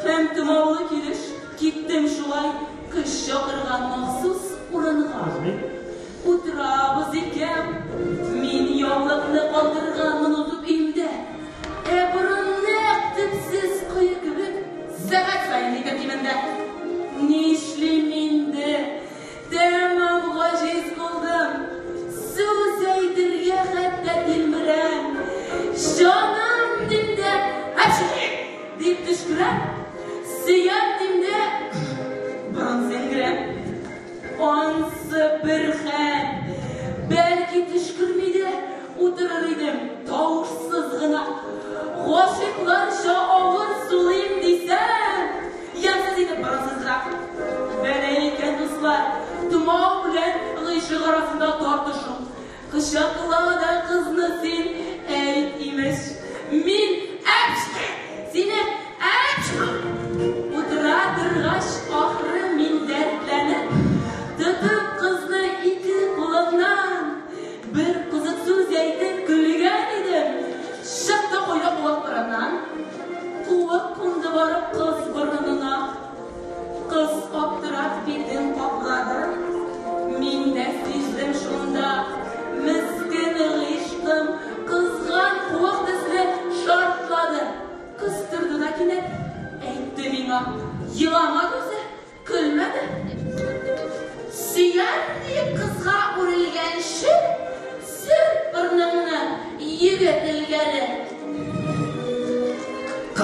Һәм томаулы килеш киттем шулай көч чакырган махсус урынга. Утырабыз икән, мин яулыкны калдырганмын узып өемдә. Ә борын нәкъ төпсез кое кебек сәгать саен литр кимендә. Нишлим инде? Тәмам гаҗиз булдым. Сүз әйтергә хәтта тилмерәм. Җаным дим дә, әпчи! Дип төчкерәм. Сөям дим дә, борын сеңгерәм. Ансы бер хәл. Бәлки төчкерми дә утырыр идем, тавышсыз гына. Гашыйкларча авыр сулыйм дисәм, ямьсез итеп борын сыздыра. Бәла икән, дуслар, томау белән гыйшык арасында тартышу. Кочакла да кызны син, әйт, имеш. Мин әпчи! Сине әпчи! Утыра торгач, ахры мин дәртләнеп, тотып кызны ике кулымнан, бер кызык сүз әйтеп көлгән идем. Чык та куйды колакларымнан. Куып кунды барып кыз борынына. Кыз аптырап битен каплады. Мин дә сиздем шунда, мескен гыйшык.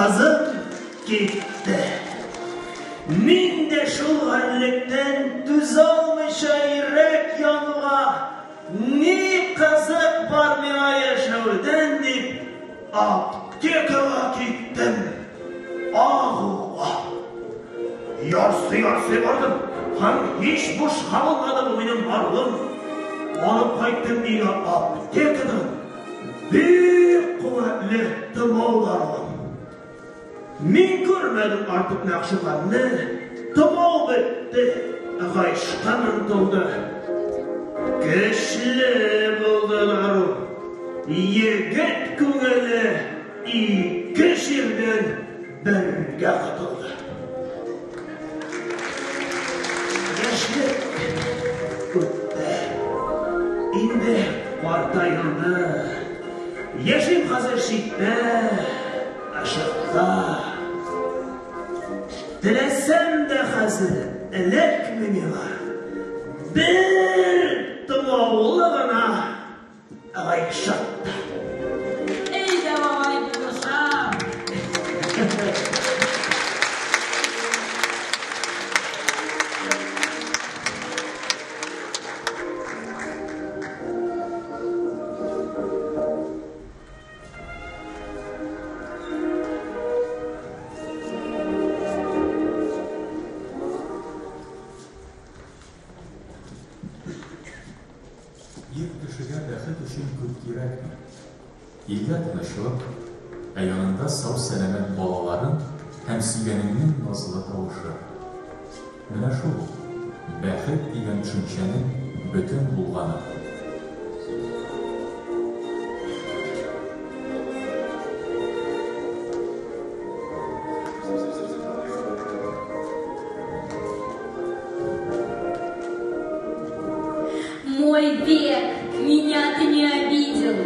Кызым китте. Мин дә шул гарьлектән түзалмыйча йөрәк януга, ни кызык бар миңа яшәүдән дип, аптекага киттем. Агуга. Ярсый-ярсый бардым һәм һич бушка булмады бу минем баруым. Алып кайттым өйгә аптекадан бик куәтле томау даруын. Мин күрмәдем артык мәгъшукамны, томау бетте, гыйшкым онытылды. Көчле булды дару, егет күңеле ике чирдән бергә котылды. Яшьлек үтте. Инде картаелды. Яшим хәзер читтә, ышыкта. Теләсәм дә хәзер эләкми миңа. Бер томаулы гына гыйшык та. Әйдә, бабай, булышам. Ир кешегә бәхет өчен күп кирәкми. Илдә тынычлык, ә янында сау-сәламәт балаларың һәм сөйгәнеңнең назлы тавышы. Менә шул ул, бәхет дигән төшенчәнең бөтен булганы. Мой век, меня ты не обидел,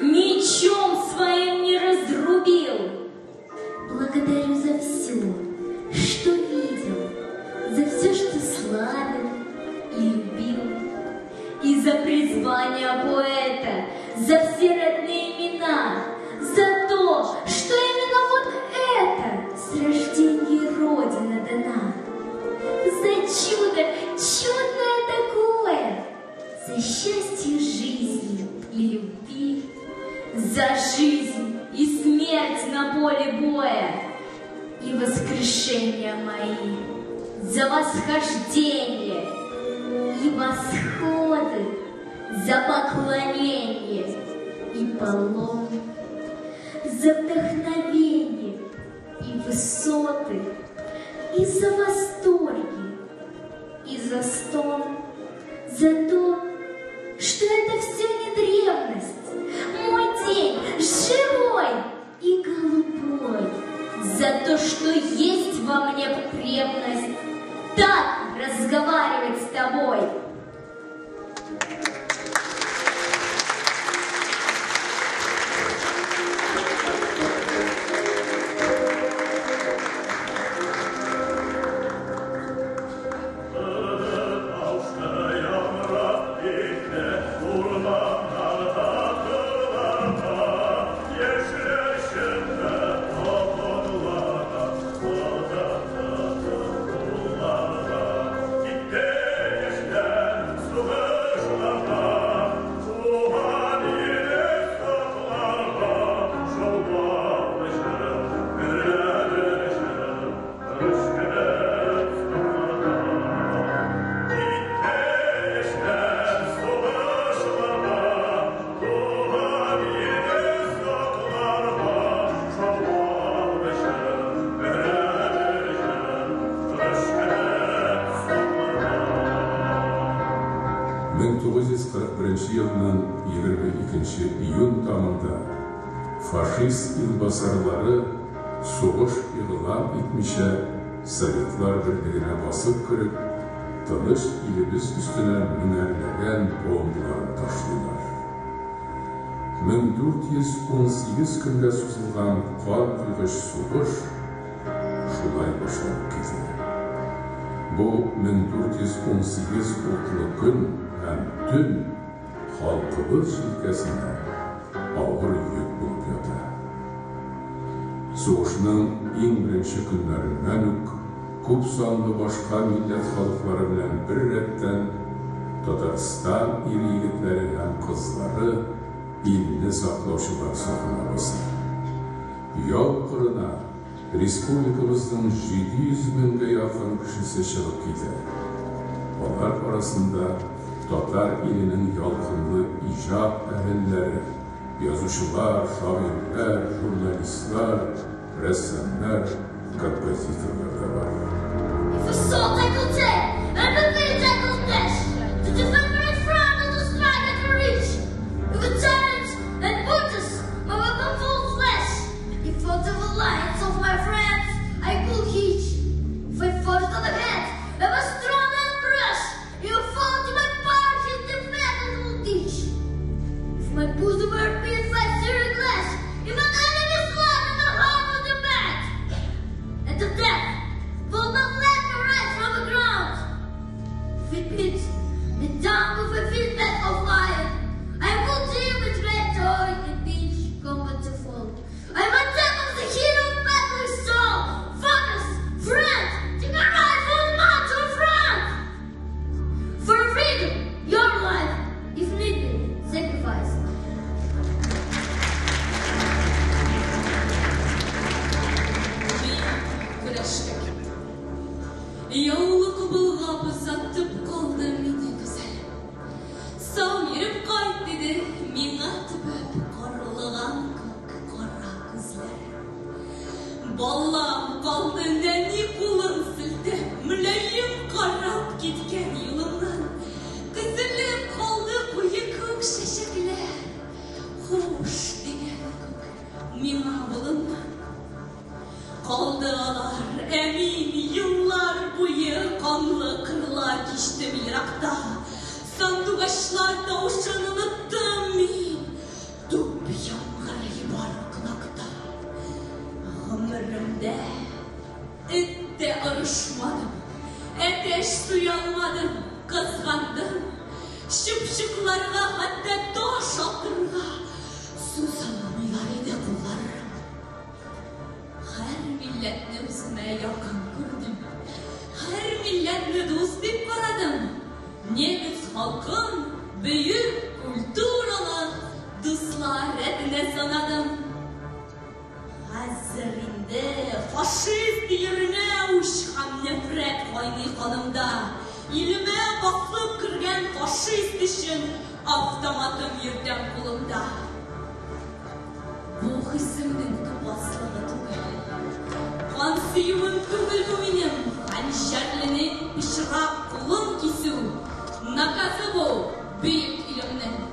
мечом своим не разрубил. Благодарю за все, что видел, за все, что славил и любил. И за призвание поэта, за все родные имена, за то, что именно вот это с рождения Родина дана. За чудо, чудное такое, за счастье жизни и любви, за жизнь и смерть на поле боя, и воскрешения мои, за восхождение и восходы, за поклонение и полон, за вдохновение и высоты, и за восторги, и за стон, за то, что это все не древность, мой день живой и голубой, за то, что есть во мне потребность так разговаривать с тобой. Елның 22 июнь таңында фашист илбасарлары сугыш игълан итмичә Советлар Берлегенә басып кереп, тыныч илебез өстенә меңәрләгән бомбалар ташлыйлар. 1418 көнгә сузылган кан койгыч сугыш шулай башланып китә. Бу 1418 утлы көн һәм төн халкыбыз җилкәсенә авыр йөк булып ята. Сугышның иң беренче көннәреннән үк күп санлы башка милләт халыклары белән бер рәттән Татарстан ир-егетләре һәм кызлары илне саклаучылар сафына баса. Яу кырына республикабызның 700 меңгә якын кешесе чыгып китә. Алар арасында татар иленең ялкынлы иҗат әһелләре, язучылар, шагыйрьләр, журналистлар, рәссамнар, композиторлар да бар. If a sword I could take, and a blade I could dash, to defend my friend and to strike at the reach. If a giant and Brutus, my weapon full flesh, if out of the lines of my friends I could hitch, if I forged on the head of a strong and brush, you fought in my power his defense will teach. If my bosom were pierced by searing lash, if an enemy slapped in the heart of the mat, and the death will not let me rise from the ground. If it beats me down with a fistful of iron, I will deal with great joy and each combat to fall. I am attack of the hero of battling soul. Focus, friend, take a ride for the mountain front. For freedom, your life, if need be, sacrifice. Мин көрәшкә киттем. Яулык болгап озатып калды мине гүзәлем. Сау йөреп кайт, диде миңа төбәп карлыган күк кара күзләре. Балам калды нәни кулын селтәп, мөлаем карап киткән юлымнан. Тезелеп калды куе күк чәчәкләр. Хуш дигән күк миңа болыннан. Калды алар, ә мин еллар буе канлы кырлар кичтем еракта. Сандугачлар тавышын оныттым мин. Туп яңгырый бар колакта. Гомеремдә эт тә орышмадым, әтәч суялмадым, кызгандым. Чыпчыкларга хәтта таш атырга сузылмыйлар иде кулларым. Һәр милләтне үземә якын күрдем. Һәр милләтне дус дип карадым. Немец халкын бөек культуралы дуслар рәтенә санадым. Хәзер инде фашист йөренә үч һәм нәфрәт кайный канымда. Илемә басып кергән фашист өчен автоматым йөртәм кулымда. Бу хисемнең тупаслыгы түгел. Кан сөюем түгел бу минем. Хәнҗәрленең пычрак кулын кисү наказы бу бөек илемнең.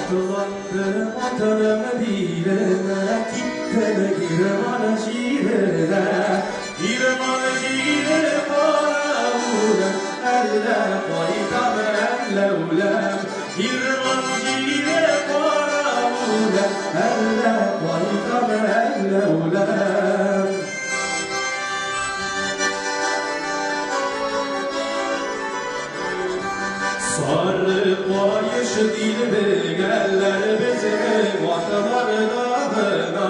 Атландым атым биленә, киттем Гирман җиренә. Гирман җире каравылым, әллә кайтам, әллә үләм. Гирман җире каравылым, әллә кайтам, әллә үләм. Сары каеш дилбегәләр безнең атларда гына.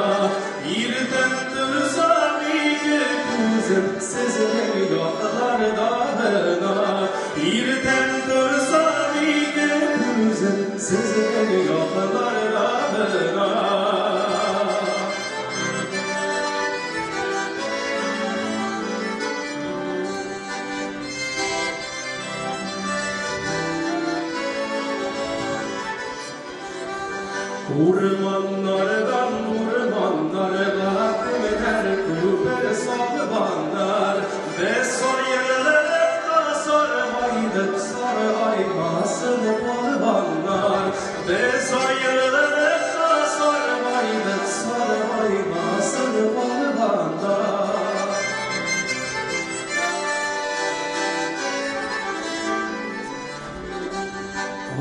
Иртән торсам ике күзем сезнең якларда гына. Иртән торсам ике күзем сезнең якларда гына. Урманнардан урманнарга кемнәр күпер салганнар. Без аерылып та саргайдык, саргаймасын палваннар. Без аерылып та саргайдык, саргаймасын палваннар.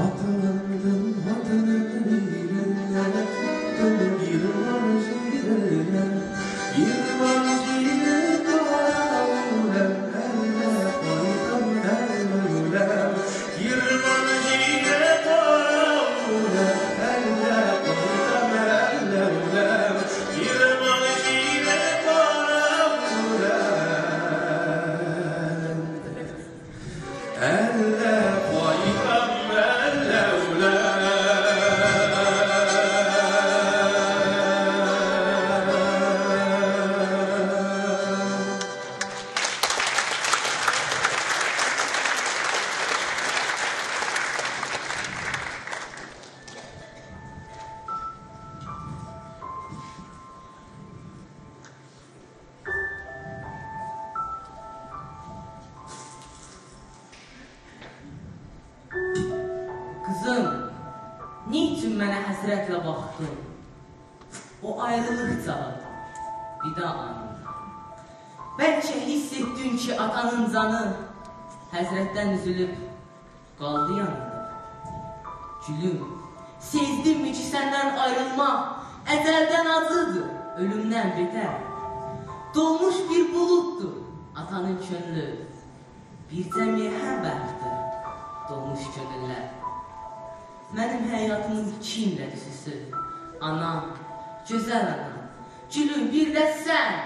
Atlandım vatanın birine, gittim yirman jirine. Yirman jiri kara elle koydum elle. Yirman jiri kara elle koydum elle. Yirman jiri kara elle koydum elle. Kızım, niçin mənə həsrətlə baxdın? O ayrılıq çağı, vida anında. Bəlkə hiss etdin ki, atanın canı həzrətdən üzülüb qaldı yanında. Gülüm, sezdinmi ki, səndən ayrılmaq əzəldən acıdır, ölümdən betər. Dolmuş bir buluddur atanın könlü, bircə mehəbətdir dolmuş könüllər. Mənim həyatımın kimlə düzüsü, anam, gözəl anam, gülüm bir də sən,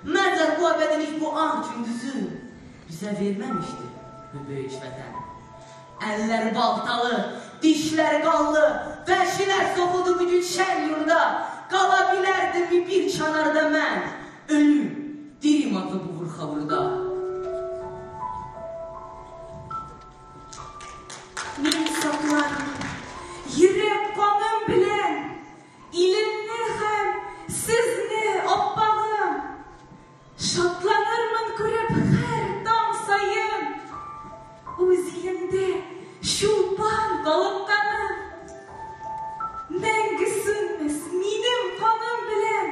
məncə bu əbədilik bu ah gündüzü bizə verməmişdi bu böyük vətən. Əlləri baltalı, dişləri qanlı, vəhşilər soxuldu bu gün şən yurda, qala bilərdimmi bir kənarda mən, ölüm, dirim adlı bu vurxavurda. Мин саклармын йөрәк каным белән илемне һәм сезне, аппагым. Шатланырмын күреп һәр таң саен үз илемдә чулпан калыкканын. Мәңге сүнмәс минем каным белән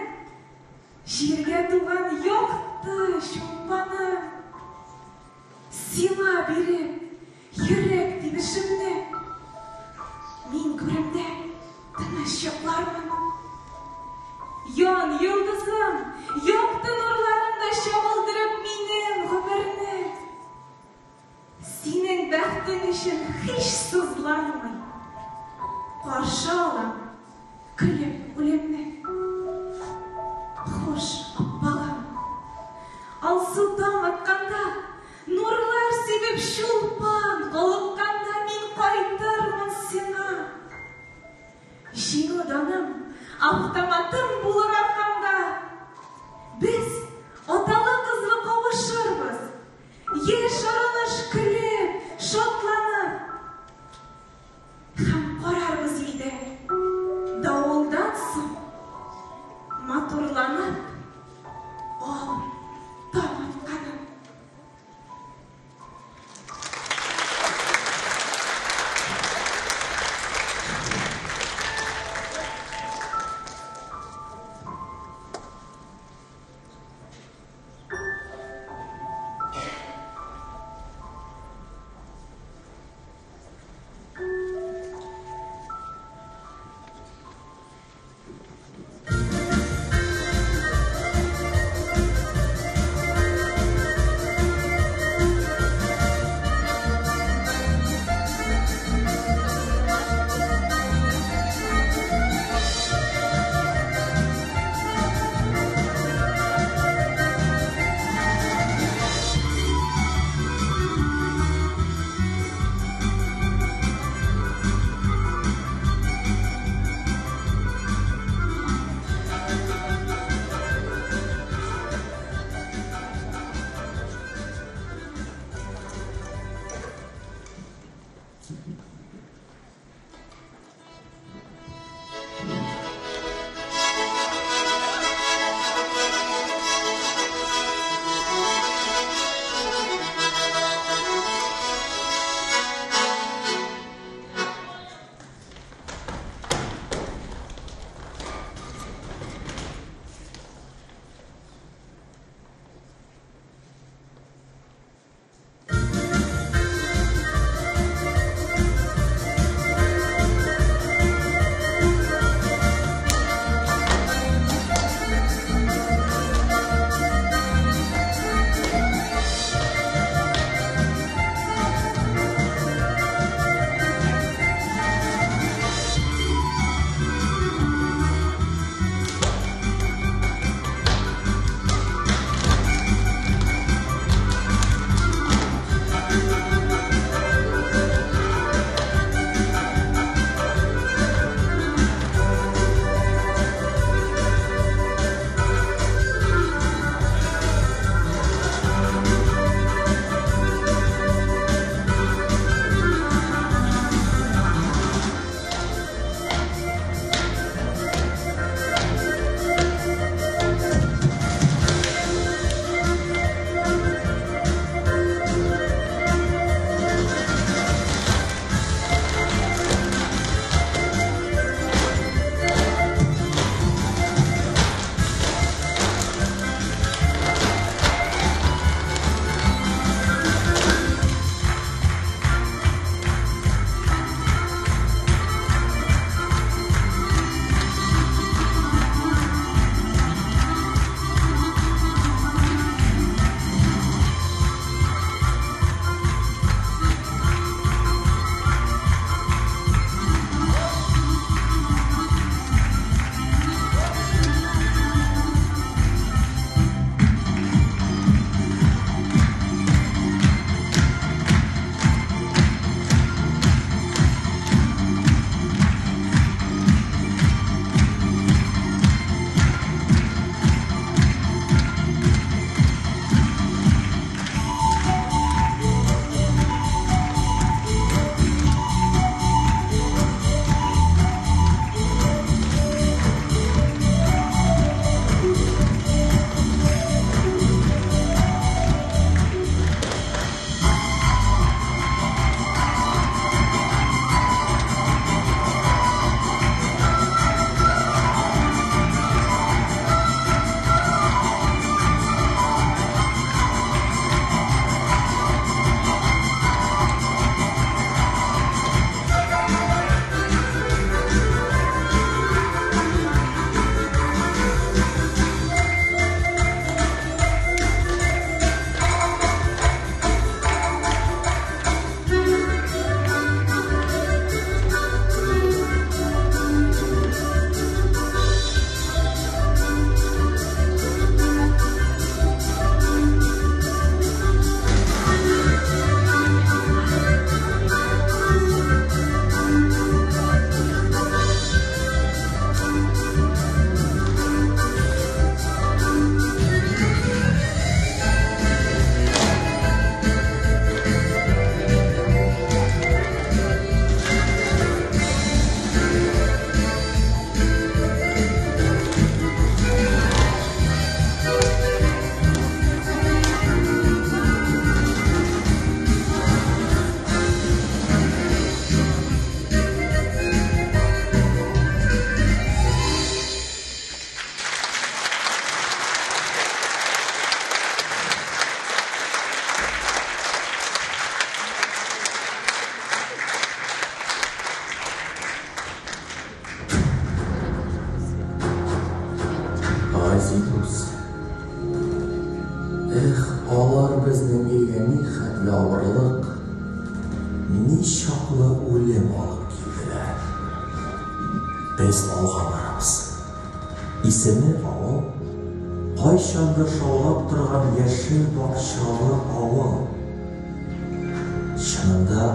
җиргә туган якты чулпаным. Сиңа биреп йөрәк тибешемне мин күремдә тыныч йоклармын. Ян йолдызым, якты нурларыңда чагылдырып минем гомерне. Синең бәхтең өчен һич сызланмый, каршы алам көлеп үлемне. Хуш, аппагым, алсу таң атканда, нурлар сибеп чулпан калыкканда мин кайтырмын сиңа. Җиңү даным, автоматым булыр аркамда. Без аталы-кызлы кавышырбыз, яшь аралаш көлеп, шатланып. Һәм карарбыз илдә давылдан соң матурланып ал таң атканын. алар безнең илгә ни хәтле авырлык, ни чаклы үлем алып килделәр. Без алга барабыз. Исеме авыл, кайчандыр шаулап торган яшел бакчалы авыл. Чынында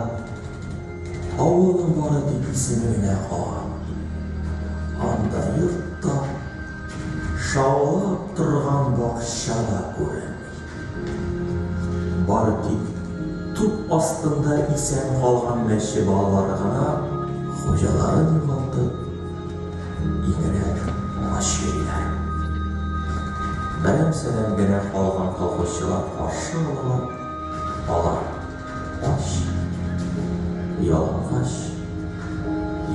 авылның бары тик исеме генә калган. Анда йорт та, шаулап торган бакча да күренми. Бары тик туп астында исән калган мәче балалары гына хуҗаларын югалтып, иңрәп ач йөриләр. Берәм-сәрәм генә калган колхозчылар каршы алалар, алар ач, ялангач,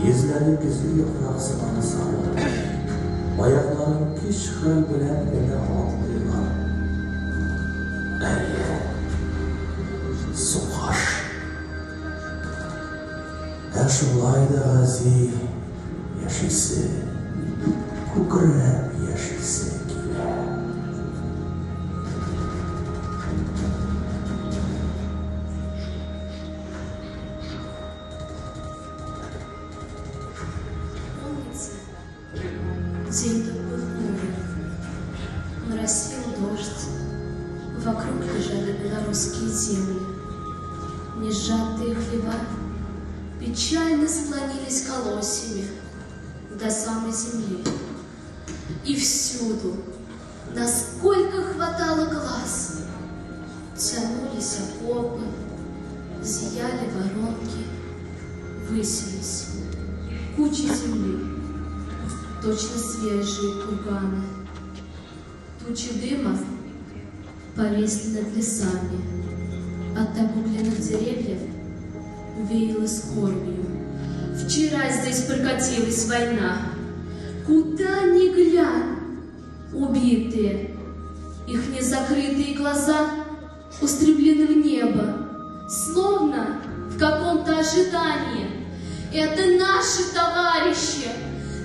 йөзләре көзге яфрак сыман сары, аякларын көч-хәл белән генә атлыйлар. Әйе, сугыш. Ә шулай да Гази яшисе, күкрәп яшисе килә. Помните, день тот был хмурый, моросил дождь, вокруг лежали белорусские земли, несжатые хлеба печально склонились колосьями до самой земли. И всюду, насколько хватало глаз, тянулись окопы, зияли воронки, высились кучи земли, точно свежие курганы. Тучи дыма повисли над лесами, от обугленных деревьев веяло скорбью. Вчера здесь прокатилась война. Куда ни глянь, убитые, их незакрытые глаза устремлены в небо, словно в каком-то ожидании. Это наши товарищи,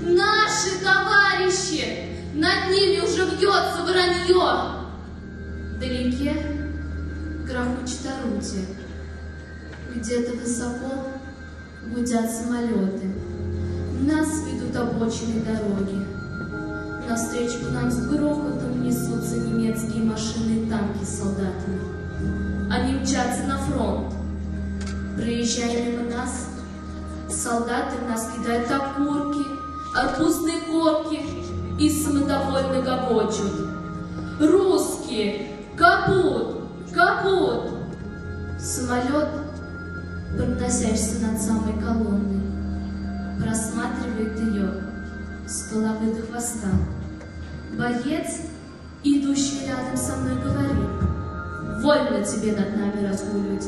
наши товарищи! Над ними уже вьется воронье. Вдалеке грохочет орудие. Где-то высоко гудят самолеты. Нас ведут обочины дороги. Навстречу к нам с грохотом несутся немецкие машины и танки с солдатами. Они мчатся на фронт. Проезжая мимо нас, солдаты в нас кидают окурки, арбузные корки и самодовольно гогочут. Русские! Капут! Капут! Самолет, проносящийся над самой колонной, просматривает ее с головы до хвоста. Боец, идущий рядом со мной, говорит: «Вольно тебе над нами разгуливать.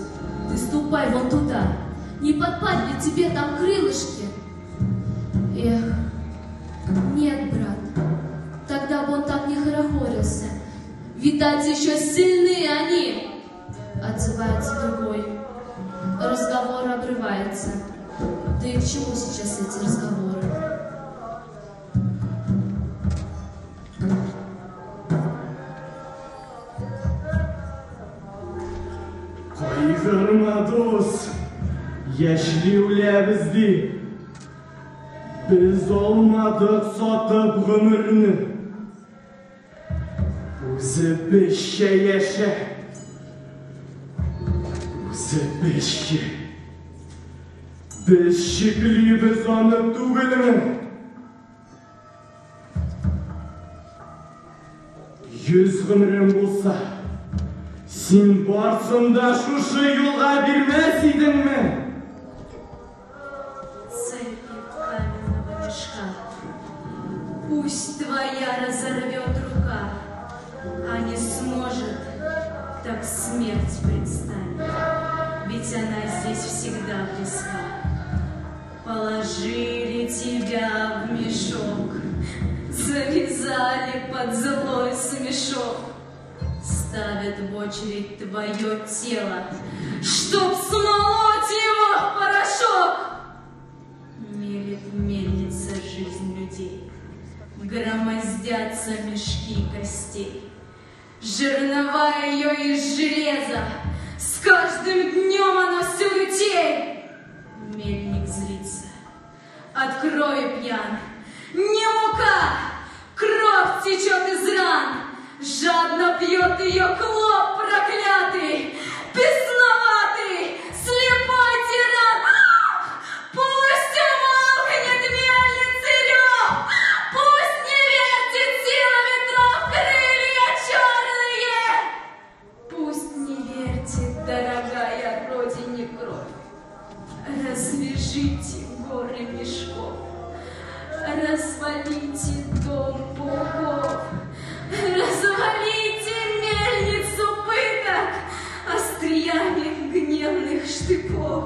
Ты ступай вон туда. Не подпали ли тебе там крылышки?» Эх, нет, брат, тогда бы он так не хорохорился. Видать, еще сильны они, отзывается другой. Разговор обрывается. Да и к чему сейчас эти разговоры? Кайгырма, дус, яшьли үләбез дип. Без алмадык сатып гомерне. Үзебезчә яшә. Үзебезчә. Без чиклибез аны түгелме? 100 гомерең булса, син барсын да шушы юлга бирмәс идеңме? Цепи каменного мешка, пусть твоя разорвет рука, а не сможет, так смерть предстанет, ведь она здесь всегда близка. Положили тебя в мешок, завязали под злой смешок, ставят в очередь твое тело, чтоб смолоть его в порошок. Мелет мельница жизнь людей, громоздятся мешки костей. Жернова ее из железа, с каждым днем оно все лютей. Мельник злится, от крови пьян. Не мука, кровь течет из ран. Жадно пьет ее клоп проклятый, бесноватый, слепой тиран. Пусть умолкнет мельницы рев, пусть не вертит сила ветров крылья черные, пусть не вертит, дорогая родине, кровь. Развяжите горы мешков, развалите дом пауков, развалите мельницу пыток остриями гневных штыков.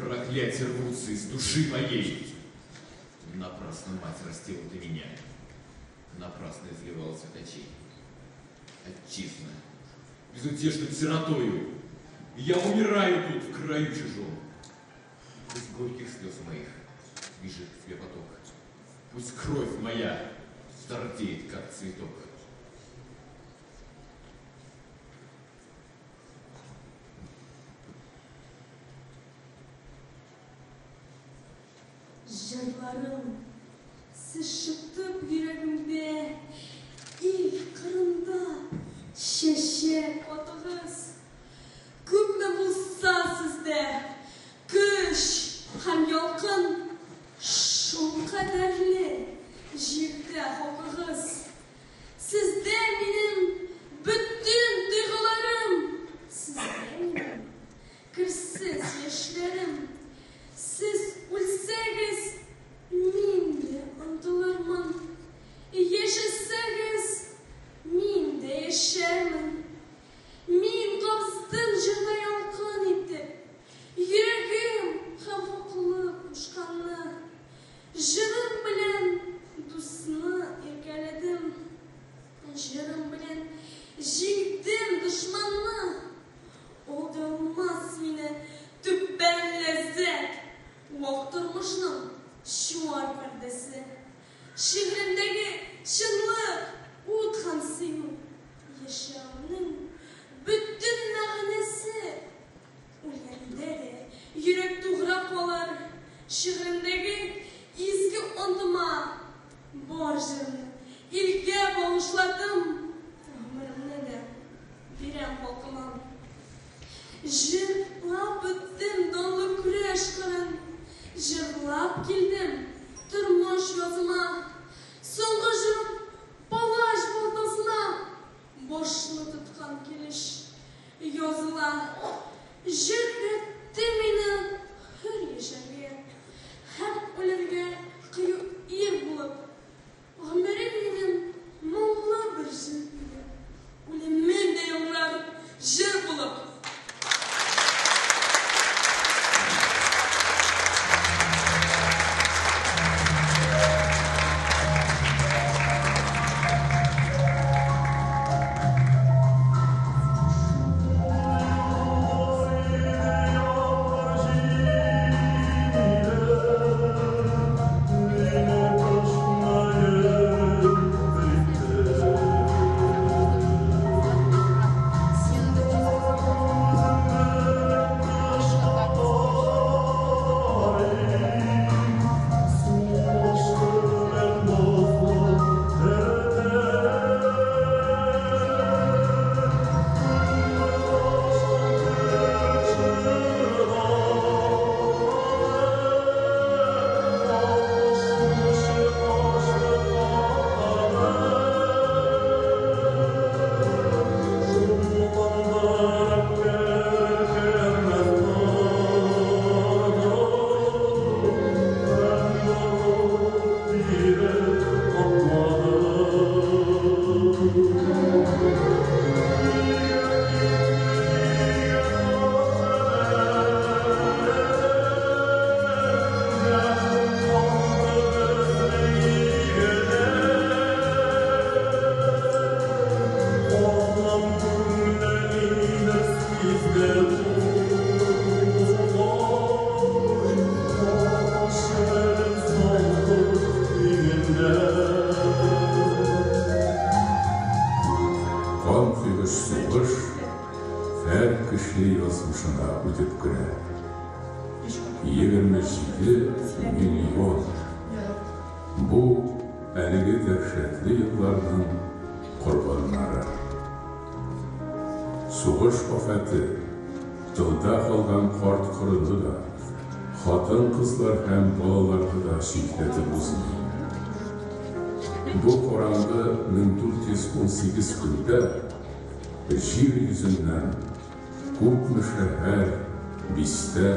Проклятия рвутся из души моей. Напрасно мать растила ты меня. Напрасно изливала светочей. Отчизна, безутешным сиротою, я умираю тут, в краю чужом. Пусть горьких слез моих бежит к тебе поток. Пусть кровь моя твердеет, как цветок. Җырларым, сез шытып йөрәгемдә, ил кырында чәчәк атыгыз. Күпме булса сездә көч һәм ялкын, шул кадәрле җирдә хакыгыз. Сездә минем бөтен тойгыларым, сездә минем керсез яшьләрем. Сез үлсәгез, мин дә онытылырмын. Яшәсәгез, мин дә яшәрмен. Мин кабыздым җырда ялкын итеп, йөрәгем һәм хаклык кушканны. Җырым белән дусны иркәләдем, җырым белән җиңдем дошманны. Алда алмас мине түбән ләззәт, вак тормышның чуар пәрдәсе. Шигъремдәге чынлык, ут һәм сөю, яшәүнең бөтен мәгънәсе. Үлгәндә дә йөрәк тугры калыр, шигъремдәге изге антыма. Бар җырымны илгә багышладым, гомеремне дә бирәм халкыма. Җырлап үттем данлы көрәш кырын, җырлап килдем тормыш языма. Соңгы җырым палач балтасына башны тоткан килеш языла. Җыр өйрәтте мине хөр яшәргә һәм үләргә кыю ир булып. Гомерем минем моңлы бер җыр иде. Үлемем дә яңгырар җыр булып. Канкойгыч сугыш һәр кеше язмышына үтеп керә. 27 миллион. Бу әлеге дәһшәтле елларның корбаннары. Сугыш афәте тылда калган карт-корыны да, хатын-кызлар һәм балаларны да читләтеп узмый. Бу караңгы 1418 көндә җир йөзеннән күпме шәһәр, бистә,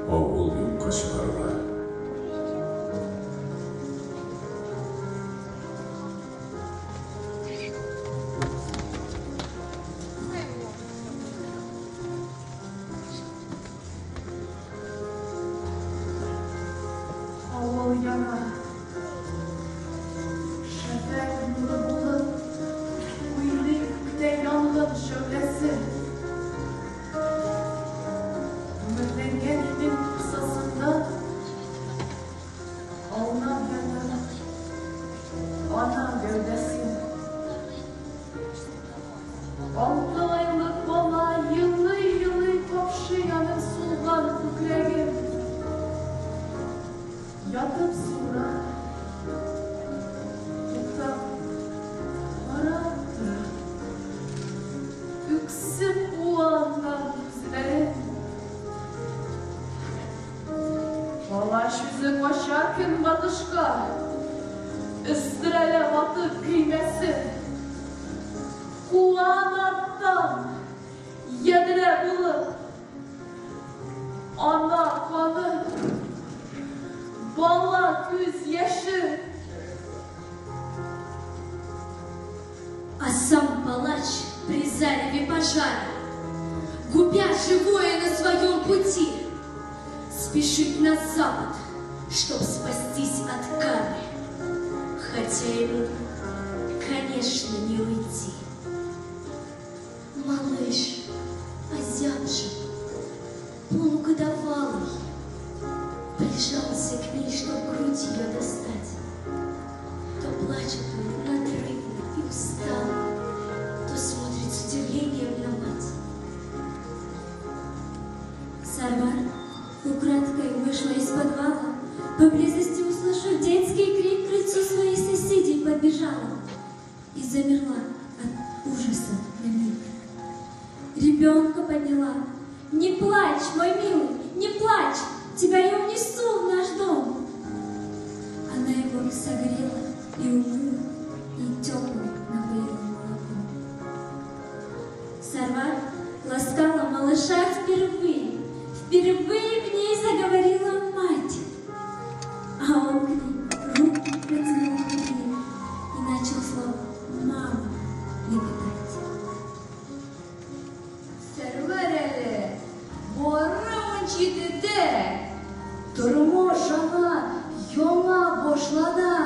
авыл юкка чыгарыла. ятып суыра. Туктап карап тора. Үксеп куанган күзләрен. Палач үзе кача көнбатышка. Өстерәлә батып көймәсен. Куа арттан, ядрә булып. Ана каны, бала күз яше. А сам палач при зареве пожара, губя живое на своем пути, спешит на запад, чтоб спастись от кары, хотя ему, конечно, не уйти. Малыш, озябший, полугодовалый, прижался к ней, чтоб грудь ее достать. То плачет он надрывно и устало, то смотрит с удивлением на мать. Сарвар украдкой вышла из подвала, поблизости услышав детский крик, к крыльцу своих соседей подбежала и замерла от ужаса на миг. Ребенка подняла. «Не плачь, мой милый, не плачь! Тебя я унесу в наш дом!» Она его согрела и умыла, и теплым напоила молоком. Сарвар ласкала малыша впервые. Впервые в ней заговорила мать. А он к ней руку протянул и начал слово «мама» лепетать. Сәрвәр әле бары 17-дә, тормыш аңа яңа башлана.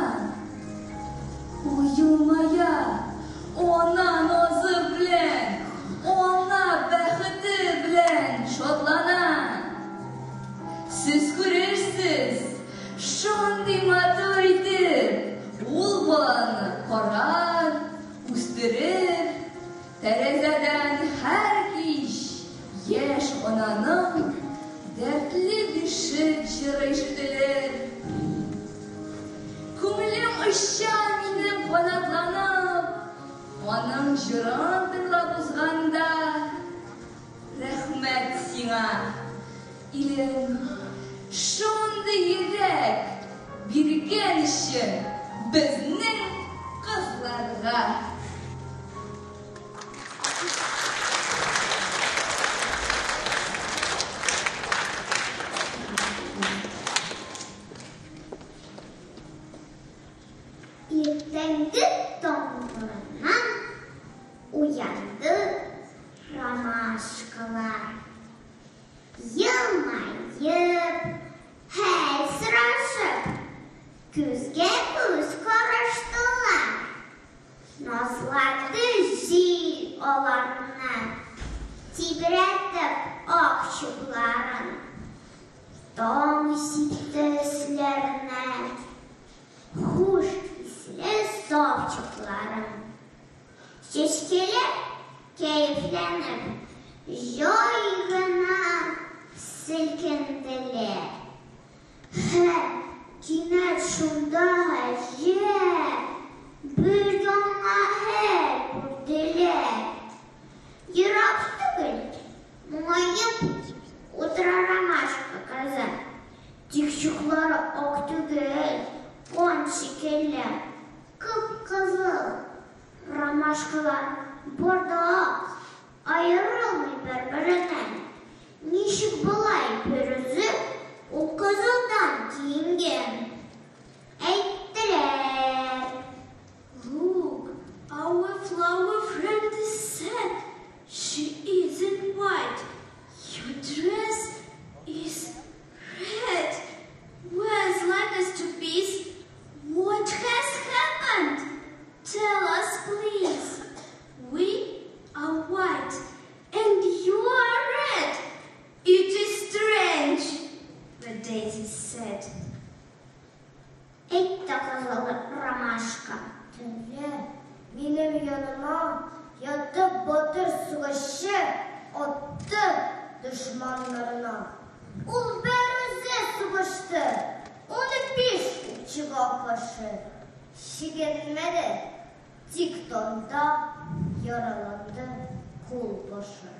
Ул елмая, ана назы белән, ана бәхете белән шатлана. Сез күрерсез, шундый матур итеп, ул баланы карар, үстерер, тәрәзәдән һәр кич яшь ананың дәртле бишек җыры ишетелер. Күңелем оча минем канатланып, аның җырын тыңлап узганда. Рәхмәт сиңа, илем, шундый йөрәк биргән өчен безнең кызларга. Иртәнге таң нурыннан уянды ромашкалар. Елмаеп, хәл сорашып, күзгә күз караштылар. Назлады җил аларны, тибрәтеп ак чукларын. Таң сипте өсләренә, хуш исле саф чукларын. Чәчкәләр кәефләнеп, җай гына селкенделәр. Һәм кинәт шунда гаҗәп бер яңа хәл күрделәр. Ерак түгел, моңаеп утыра ромашка кызы. Тик чуклары ак түгел, кан шикелле, кып-кызыл. Ромашкалар бар да ак, аерылмый бер-береннән. Ничек болай берүзе ул кызылдан киенгән? Әйттеләр. Look, our flower friend is sad. She isn't white. Your dress is red. Where's like us to peace? What has happened? Tell us, please. We are white and you are red. It is strange, the daisy said. Әйтте кызыл ромашка. Төнлә минем яныма ятып батыр сугышчы атты дошманнарына. Ул берүзе сугышты. Аны каршы чигенмәде, тик танда яраланды кул башы.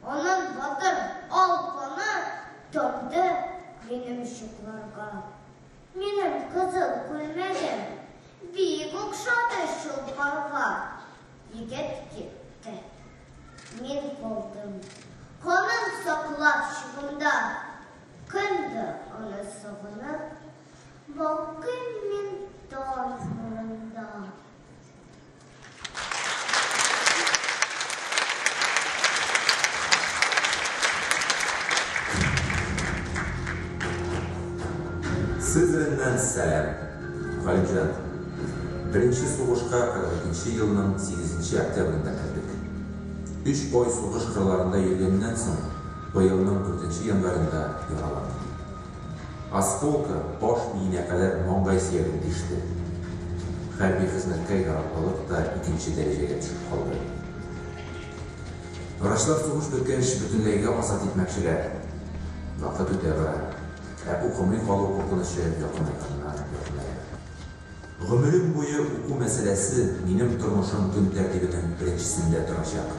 Аның батыр ал каны тамды минем чукларга. Минем кызыл күлмәгем бик охшады шул парга. Егет китте. Мин калдым. Канын саклап чугымда. Көн дә аны сагынып, балкыйм мин таң нурында. Сызраньнан сәлам, Галимҗан. Беренче сугышка 42 нче елның сигезенче октябрендә кердек. Өч ай сугыш кырларында йөргәннән соң, быелның дүртенче январенда яраландым. Осколка баш миенә кадәр маңгай сөяген тиште. Хәрби хезмәткә яраклылык та икенче дәрәҗәгә төшеп калды. Врачлар сугыш беткәч бөтенләйгә азат итмәкчеләр. Вакыт үтә бара, ә укымый калу куркынычы якынайганнан-якыная. Гомерем буе уку мәсьәләсе минем тормышым көн тәртибенең беренчесендә торачак.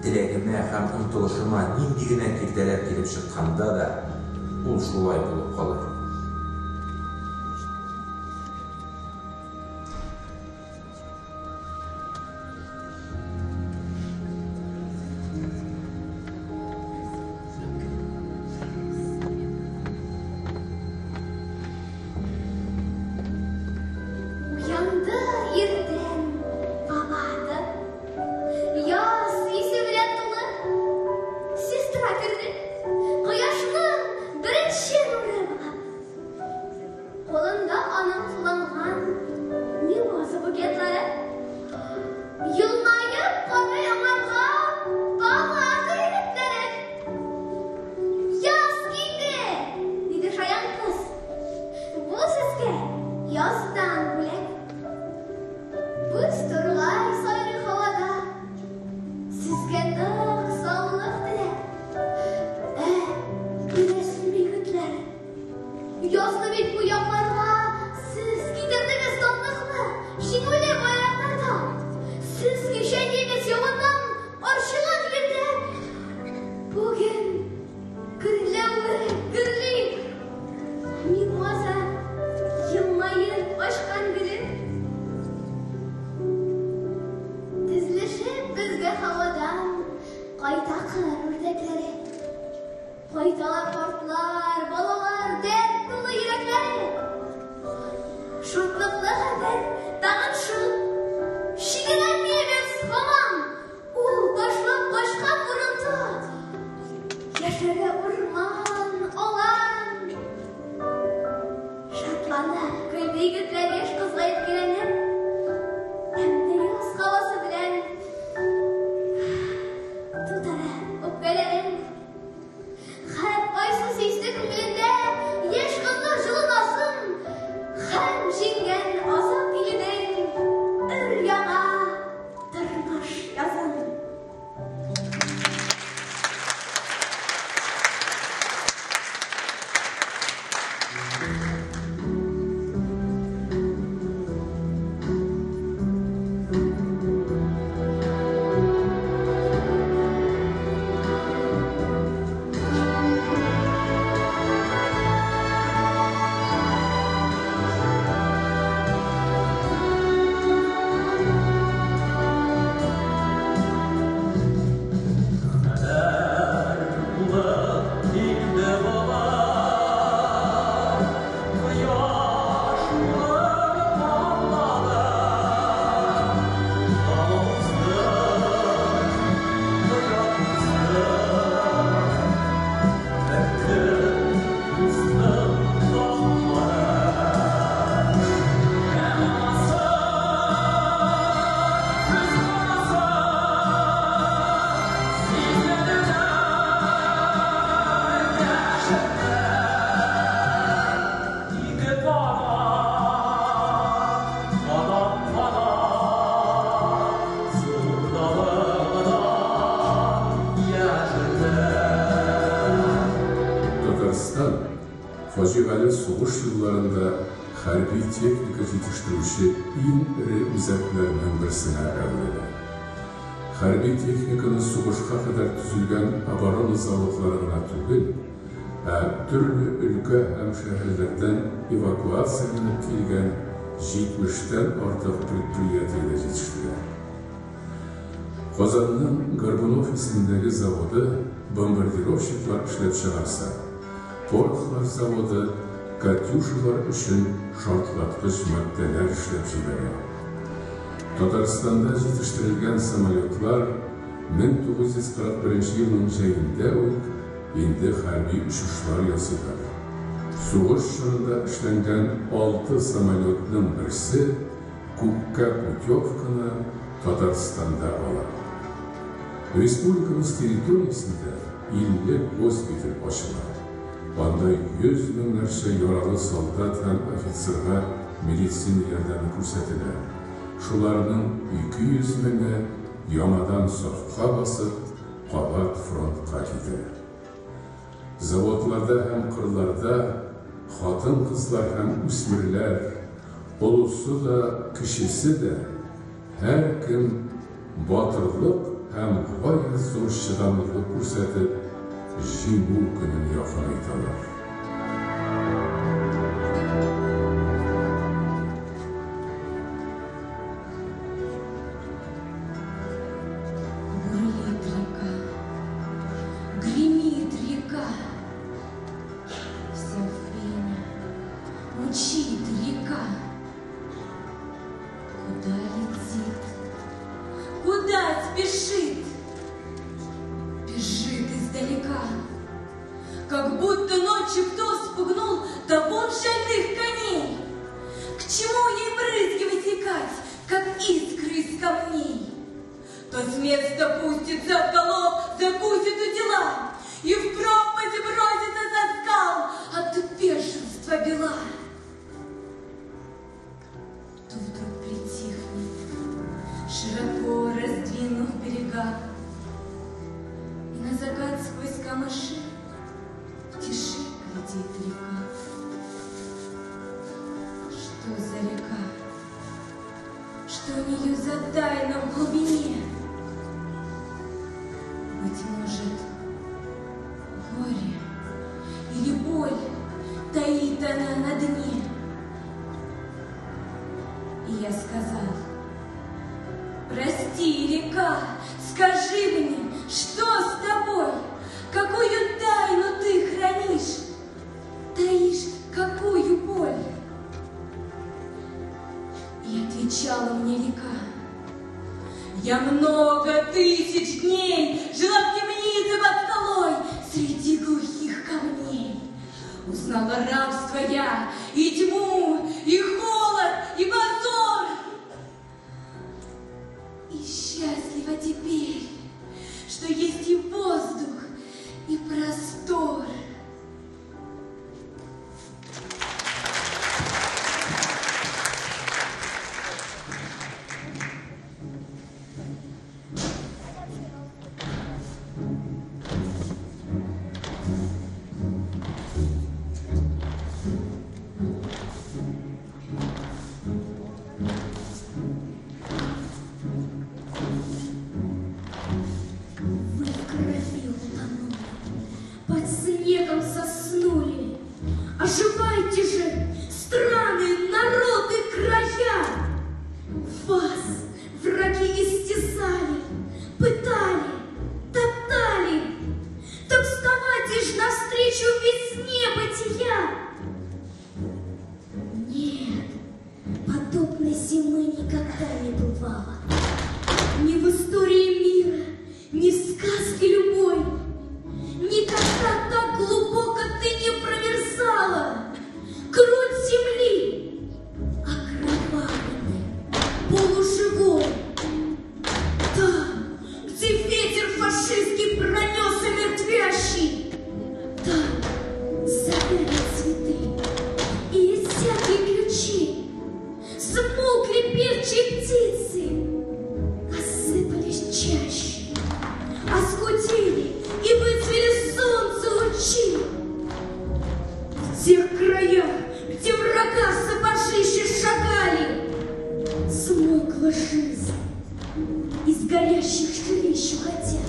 Теләгемә һәм омтылышыма нинди генә киртәләр килеп чыкканда да, ул шулай булып калыр. Уянды иртән палата. Яз исе белән тулы. Сестра керде. Кояшның беренче нуры булып. Кулында аның суланган мимоза букетлары. Елмаеп карый аңарга палата егетләре. Яз килде, диде шаян кыз. Бу сезгә яздан бүләк. Бүз тургай сайрый һавада. Сезгә нык саулык теләп. Ә, беләсезме, егетләр, язны бит бу якларга сез китердегез данлыклы, җиңүле байракларда. Сез кичә немец явыннан арчыган җирдә. Бүген гөрләве гөрли. Мимоза елмаеп ачкан гөлен. Тезлешеп безгә һавадан кайта кыр үрдәкләре. Кайталар картлар, балалар, дәрт тулы йөрәкләре. Шатлыклы хәбәр тагын шул. Чигенә немец һаман. Ул ташлап качкан урында. Яшәрә урман, алан. Шатлана көлде егетләр яшь кызга иркәләнеп. Тәмле яз һавасы белән тутыра үпкәләрен. Хәп айсыз сизде күңелендә яшь кызның җылы назын һәм җиңгән азат иленең өр-яңа тормыш язын. Татарстан фаҗигале сугыш елларында хәрби техника җитештерүче иң эре үзәкләрнең берсенә әверелә. Хәрби техниканы сугышка кадәр төзелгән оборона заводлары гына түгел, ә төрле өлкә һәм шәһәрләрдән эвакуацияләнеп килгән җитмештән артык предприятие дә җитештерә. Казанның Горбунов исемендәге заводы бомбардировщиклар эшләп чыгарса, Порохлар заводы Катюшалар өчен шартлаткыч матдәләр эшләп җибәрә. Татарстанда җитештерелгән самолетлар 1941 елның җәендә үк инде хәрби очышлар ясыйлар. Сугыш чорында эшләнгән алты самолетның берсе күккә путевканы Татарстанда ала. Республикабыз территориясендә 50 госпиталь ачыла. Анда йөз меңнәрчә яралы солдат һәм офицерга медицина ярдәме күрсәтелә. Шуларның 200 меңе яңадан сафка басып, кабат фронтка китә. Заводларда һәм кырларда хатын-кызлар һәм үсмерләр, олысы да, кечесе дә, һәркем батырлык һәм гаять зур чыдамлылык күрсәтеп, Җиңү көнен якынайталар. Бурлит река, гремит река, вся в пене, мчит река. Куда летит? Куда спешит? Бежит издалека. Как будто ночью кто спугнул табун шальных коней. К чему ей брызги вытекать, как искры из камней? То с места пустится в голов, закусит у дела, и в пропасть бросится со скал от бешенства бела. То вдруг притихнет, широко раздвинув берега, и на закат сквозь камыши в тиши глядит река. Что за река? Что у нее за тайна в глубине? Быть может, горе или боль таит она на дне. И я сказал: прости, река, скажи мне, что с тобой? Какую тайну ты хранишь? Таишь какую боль? И отвечала мне река: я много тысяч дней жила в темнице под скалой среди глухих камней. Узнала рабство я, и тьму, и холод, и позор. И счастлива теперь, что есть и воздух, и простор. Вы в крови утонули, под снегом соснули. Оживайте же, страны, народы, края! Вас враги истязали, пытали, топтали. Так вставайте ж навстречу весне бытия! Нет, подобной зимы никогда не бывало. Ни в истории мира, ни в сказке любой. Никогда так глубоко ты не промерзала. Грудь земли, окровавленной, полуживой. Там, где ветер фашистский пронесся мертвящий, там завяли цветы и иссякли ключи, смолкли певчие птицы, осыпались чаще, оскудели. Жизнь из горящих жилищ уходя.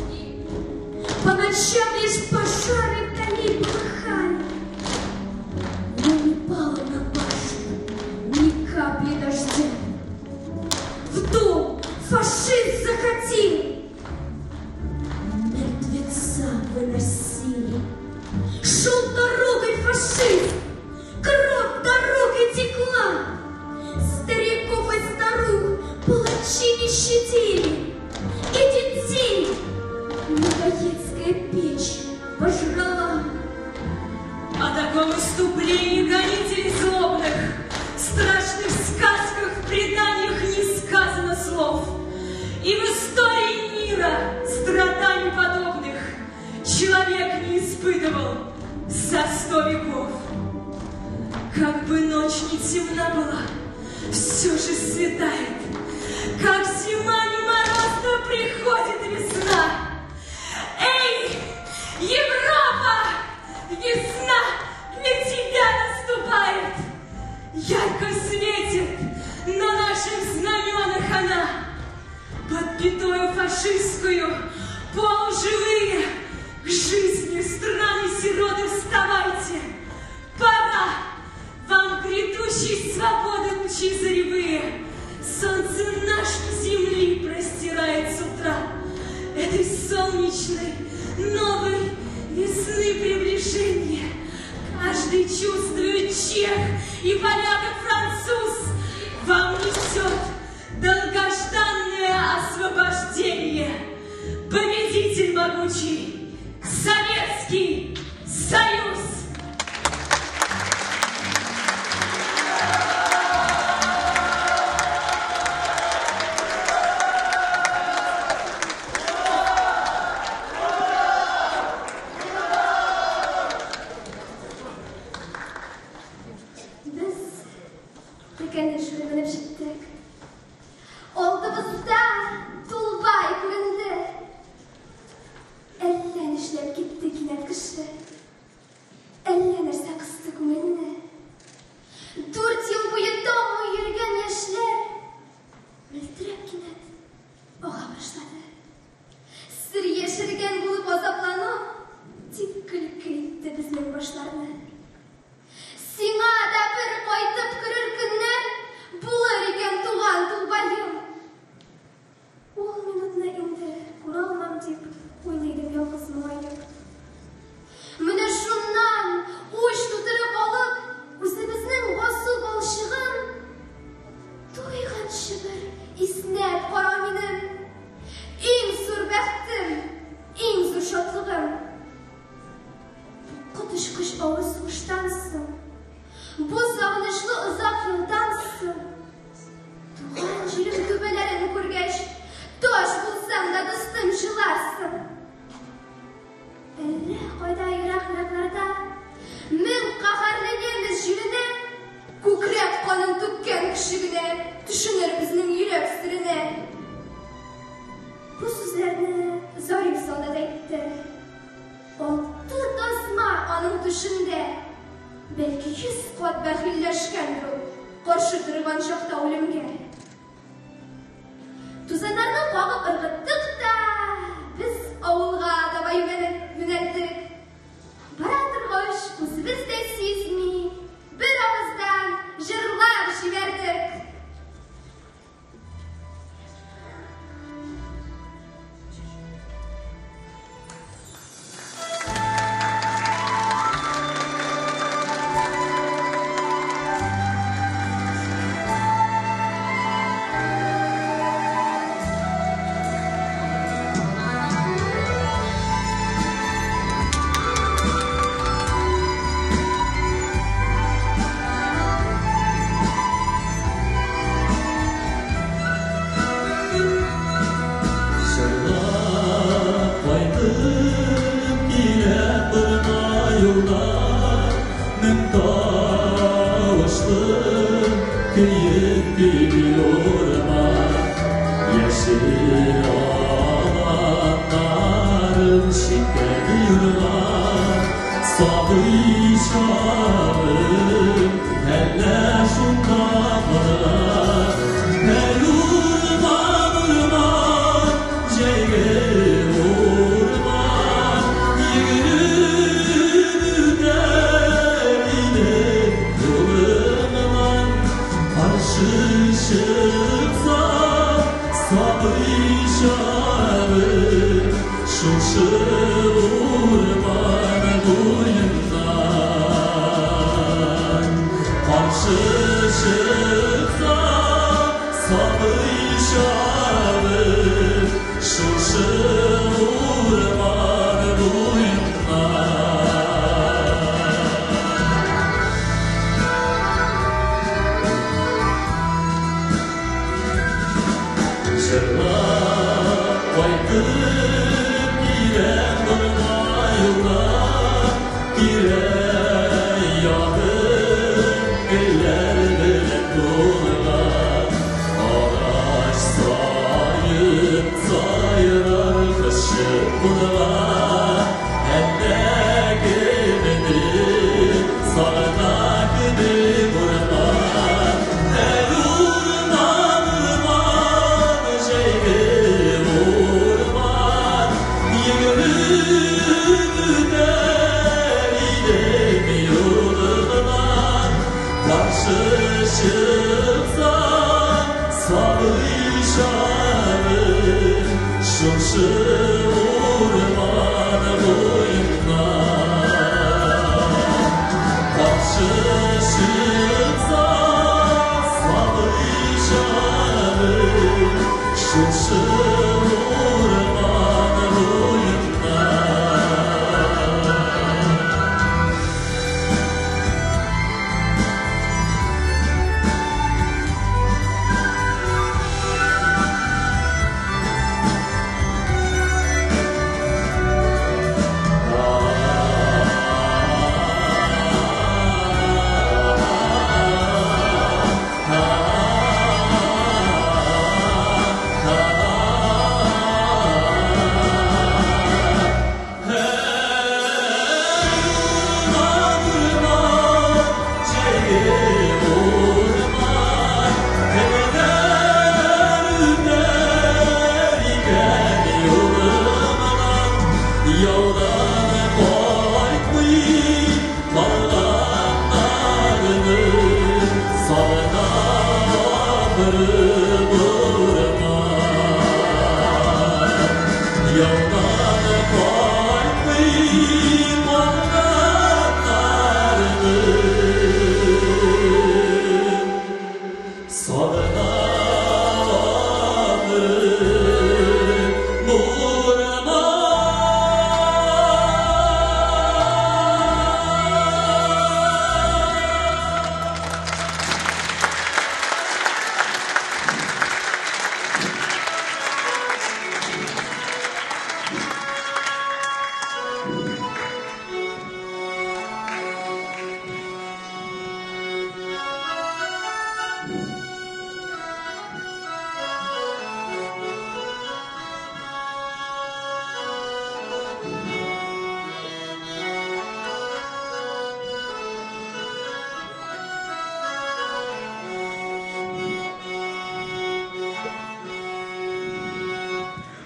По ночам лишь пожары вдали полыхали, но не пало на башню ни капли дождя. В дом фашист захотел, мертвеца выносили. Шел дорогой фашист, кровь дорогой текла. Стариков и старух палачи не щадили, и детей людоедская печь пожрала. О таком выступлении гонителей злобных, в страшных сказках, в преданиях не сказано слов. И в истории мира страданий подобных человек не испытывал за 100 веков. Как бы ночь не темна была, все же светает. Как зима не морозно, приходит весна. Эй, Европа! Весна для тебя наступает! Ярко светит на наших знаменах она. Под пятою фашистскую полуживые к жизни страны-сироты вставайте! Пора вам грядущей свободы лучи заревые. Солнце нашей земли простирает с утра этой солнечной новой весны приближение. Каждый чувствует чех и поляк, и француз вам несет долгожданное освобождение. Победитель могучий, Советский Союз! Без Текәнешкә менеп җиттек. Алдыбызда Тулбай күренде. Әллә нишләп китте кинәт кеше. Әллә нәрсә кысты күңелне. 4 ел буе таммый йөргән яшьләр мөлдерәп кинәт ага башлады. Сер яшергән булып азаплану тик көлке итте безнең башларны. Сиңа да бер кайтып керер көннәр булыр икән, туган Тулбаем. Ул минутны инде күрә алмам дип уйлый идем ялгыз моңаеп. Менә шуннан уч тутырып алып, үзебезнең басу балчыгын туйганчы бер иснәп кара минем. Иң зур бәхетем, иң зур шатлыгым. Бу коточкыч авыр сугыштан соң, бу сагынышлы озак елдан соң, туган җирем түбәләрен күргәч, таш булсаң да, дустым, җыларсың. Әллә кайда ерак-еракларда мең каһәрле немец җиренә күкрәк канын түккән кеше генә төшенер безнең йөрәк серенә. Бу сүзләрне Зариф солдат әйтте. 6 тасма аның түшендә. Бәлки 100 кат бәхилләшкәндер ул, каршы торган чакта үлемгә. Тузаннарны кагып ыргыттык та, без авылга таба юнәлдек. Бара торгач, үзебез дә сизми, бер авыздан җырлап җибәрдек. Hele şunda bana, her Каршы чыкса сабый чагым, шушы урман буеннан. Каршы чыкса сабый чагым, шушы урман буеннан. Җырлап кайтып киләм Борнаюлар, тирә-ягым гөлләр белән тулган. Агач саен сайрар кошы кунган, әллә кемне сагына кебек урман. Әй, урман, урман, җәйге урман, йөгереп үтәр идем юлыңнан. Каршы чыксаң, сабый чагым, шушы урман буеннан. Каршы чыксаң, сабый чагым, шушы урман буеннан.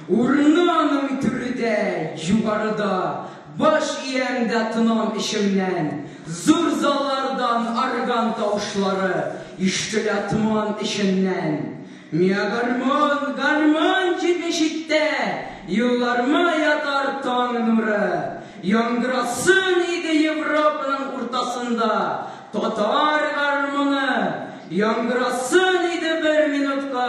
Урыны аның түрдә, югарыда, баш иям дә тынам эчемнән. Зур заллардан орган тавышлары ишетелә томан эченнән. Миңа гармун, гармун җитми читтә, юлларыма ятар таң нуры. Яңгырасын иде Европаның уртасында татар гармуны. Яңгырасын иде бер минутка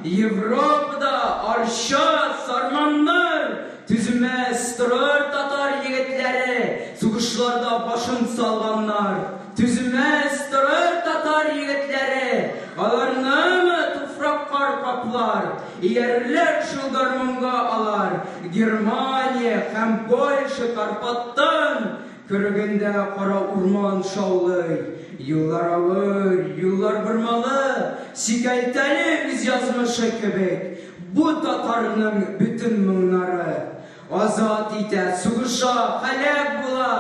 Европада Арча, Сарманнар. Түзмәс торыр татар егетләре, сугышларда башын салганнар. Түзмәс торыр татар егетләре, аларнымы туфрак кар каплар. Иярләр шул гармунга алар, Германия һәм Польша Карпаттан. Көрегендә кара урман шаулый. Юллар авыр, юллар бормалы, сикәлтәле үз язмышы кебек. Бу татарның бөтен моңнары. Азат итә, сугыша, һәлак була,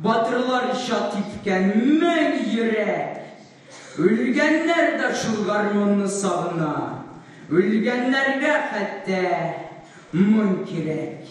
батырларча типкән мең йөрәк. Үлгәннәр дә шул гармунны сагына. Үлгәннәргә хәтта моң кирәк.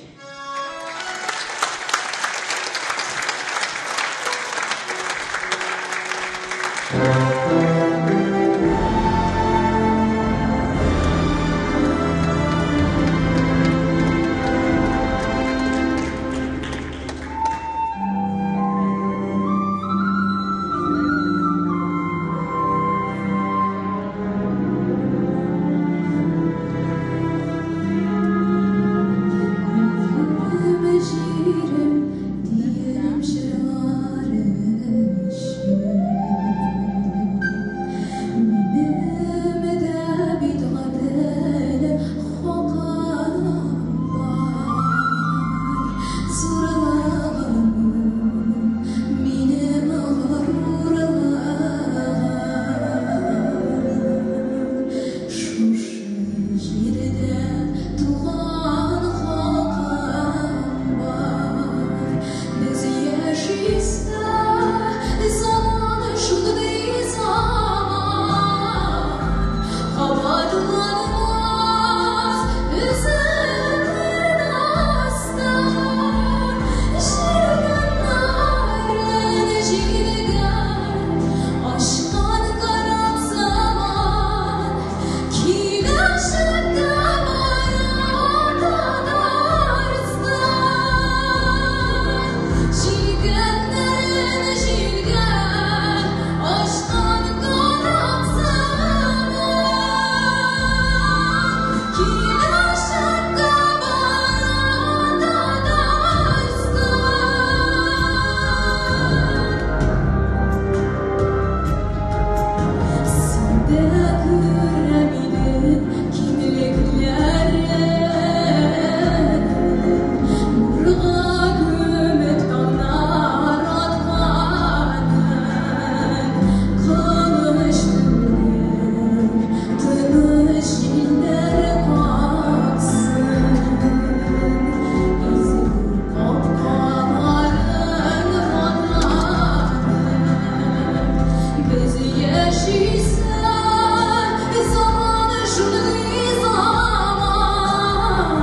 яшисең, заман шундый заман,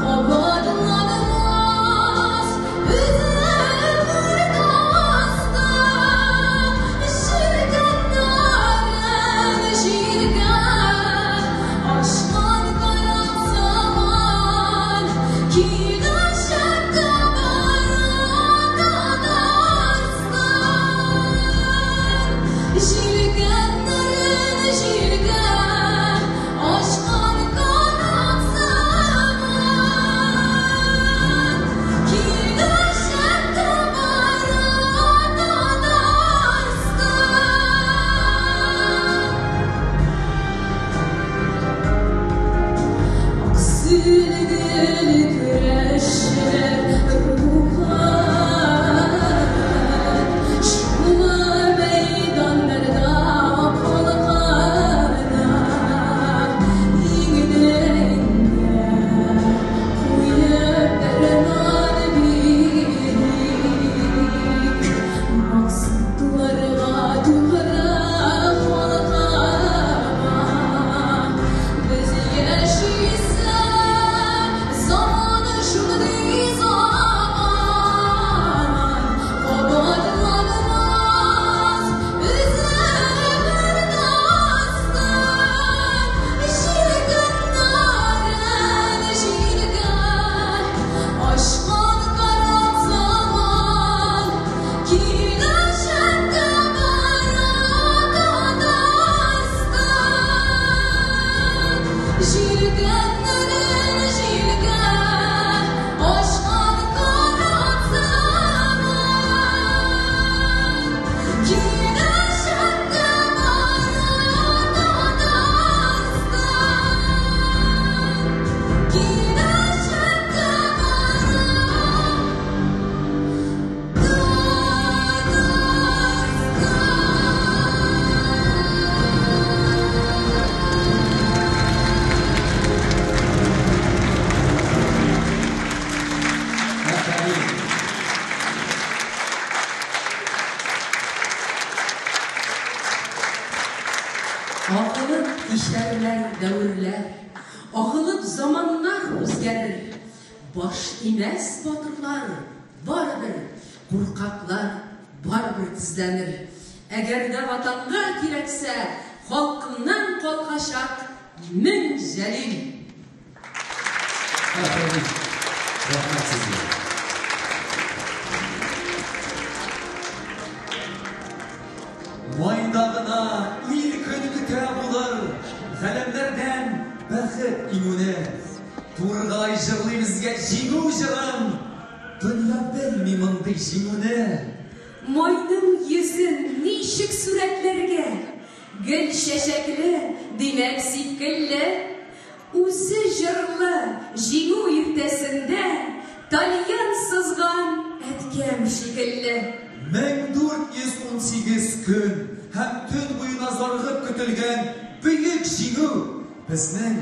кабатланмас өзелер дастан. Җилкәннәрен җилгә ашкан карап заман, киләчәккә бара Татарстан. Җилкәннәрен җилгә ашкан карап заман, киләчәккә бара Татарстан. Аксөлгел көрәшчеләр рухы шулы мәйданнарда калкына, иңнәренә куеп фәрман бирик, максатларга тугры халкыма. Без яшисе, заман шундый заман, кабатланмас өзелер дастан. Җилкәннәрен җилгә ашкан карап заман, киләчәккә бара Татарстан. Җилкәннәрен җилгә ашкан карап заман, киләчәккә бара Татарстан. Киләчәккә бара Агылып кичәрләр дәверләр, агылып заманнар үзгәрер. Баш имәс батырлар барыбер, куркаклар барыбер тезләнер. Әгәр дә ватанга кирәксә, халкыннан калкачак мең Җәлил. Афәрин. Рәхмәт сезгә. Майда гына ил-көн көтә булыр галәмнәрдән бәхет иңүне. Тургай җырлый безгә җиңү җырын. Дөнья белми мондый җиңүне. Майның йөзен ничек сурәтләргә? Гел чәчәкле, димәк, сипкелле. Үзе җырлы, җиңү иртәсендә тальян сызган әткәм шикелле. 1418 көн һәм төн буена зарыгып көтелгән бөек җиңү безнең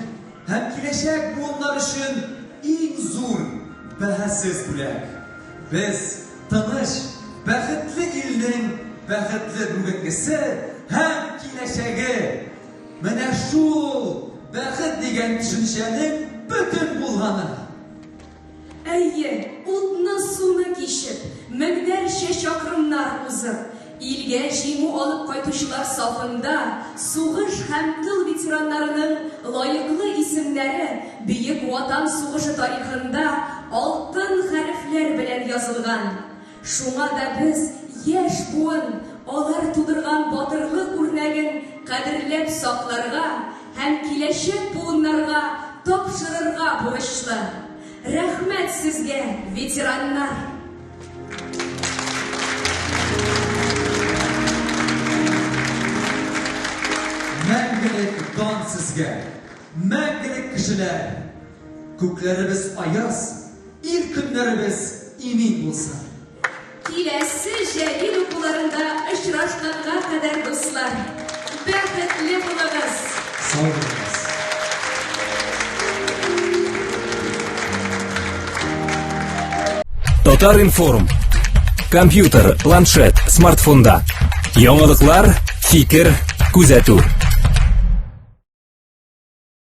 һәм киләчәк буыннар өчен иң зур бәһасез бүләк. Без тыныч, бәхетле илнең бәхетле бүгенгесе һәм киләчәге. Менә шул бәхет дигән төшенчәнең бөтен булганы. Әйе, утны-суны кичеп, меңнәрчә чакрымнар узып, илгә җиңү алып кайтучылар сафында сугыш һәм тыл ветераннарының лаеклы исемнәре Бөек Ватан сугышы тарихында алтын хәрефләр белән язылган. Шуңа да без, яшь буын, алар тудырган батырлык үрнәген кадерләп сакларга һәм киләчәк буыннарга тапшырырга бурычлы. Рәхмәт сезгә, ветераннар! Мәңгелек дан сезгә, мәңгелек кешеләр! Күкләребез аяз, ил-көннәребез имин булсын! Киләсе Җәлил укуларында очрашканга кадәр, дуслар! Бәхетле булыгыз! Сау булыгыз! Татар-информ. Компьютер, планшет, смартфонда. Яңалыклар, Фикер, күзәтү.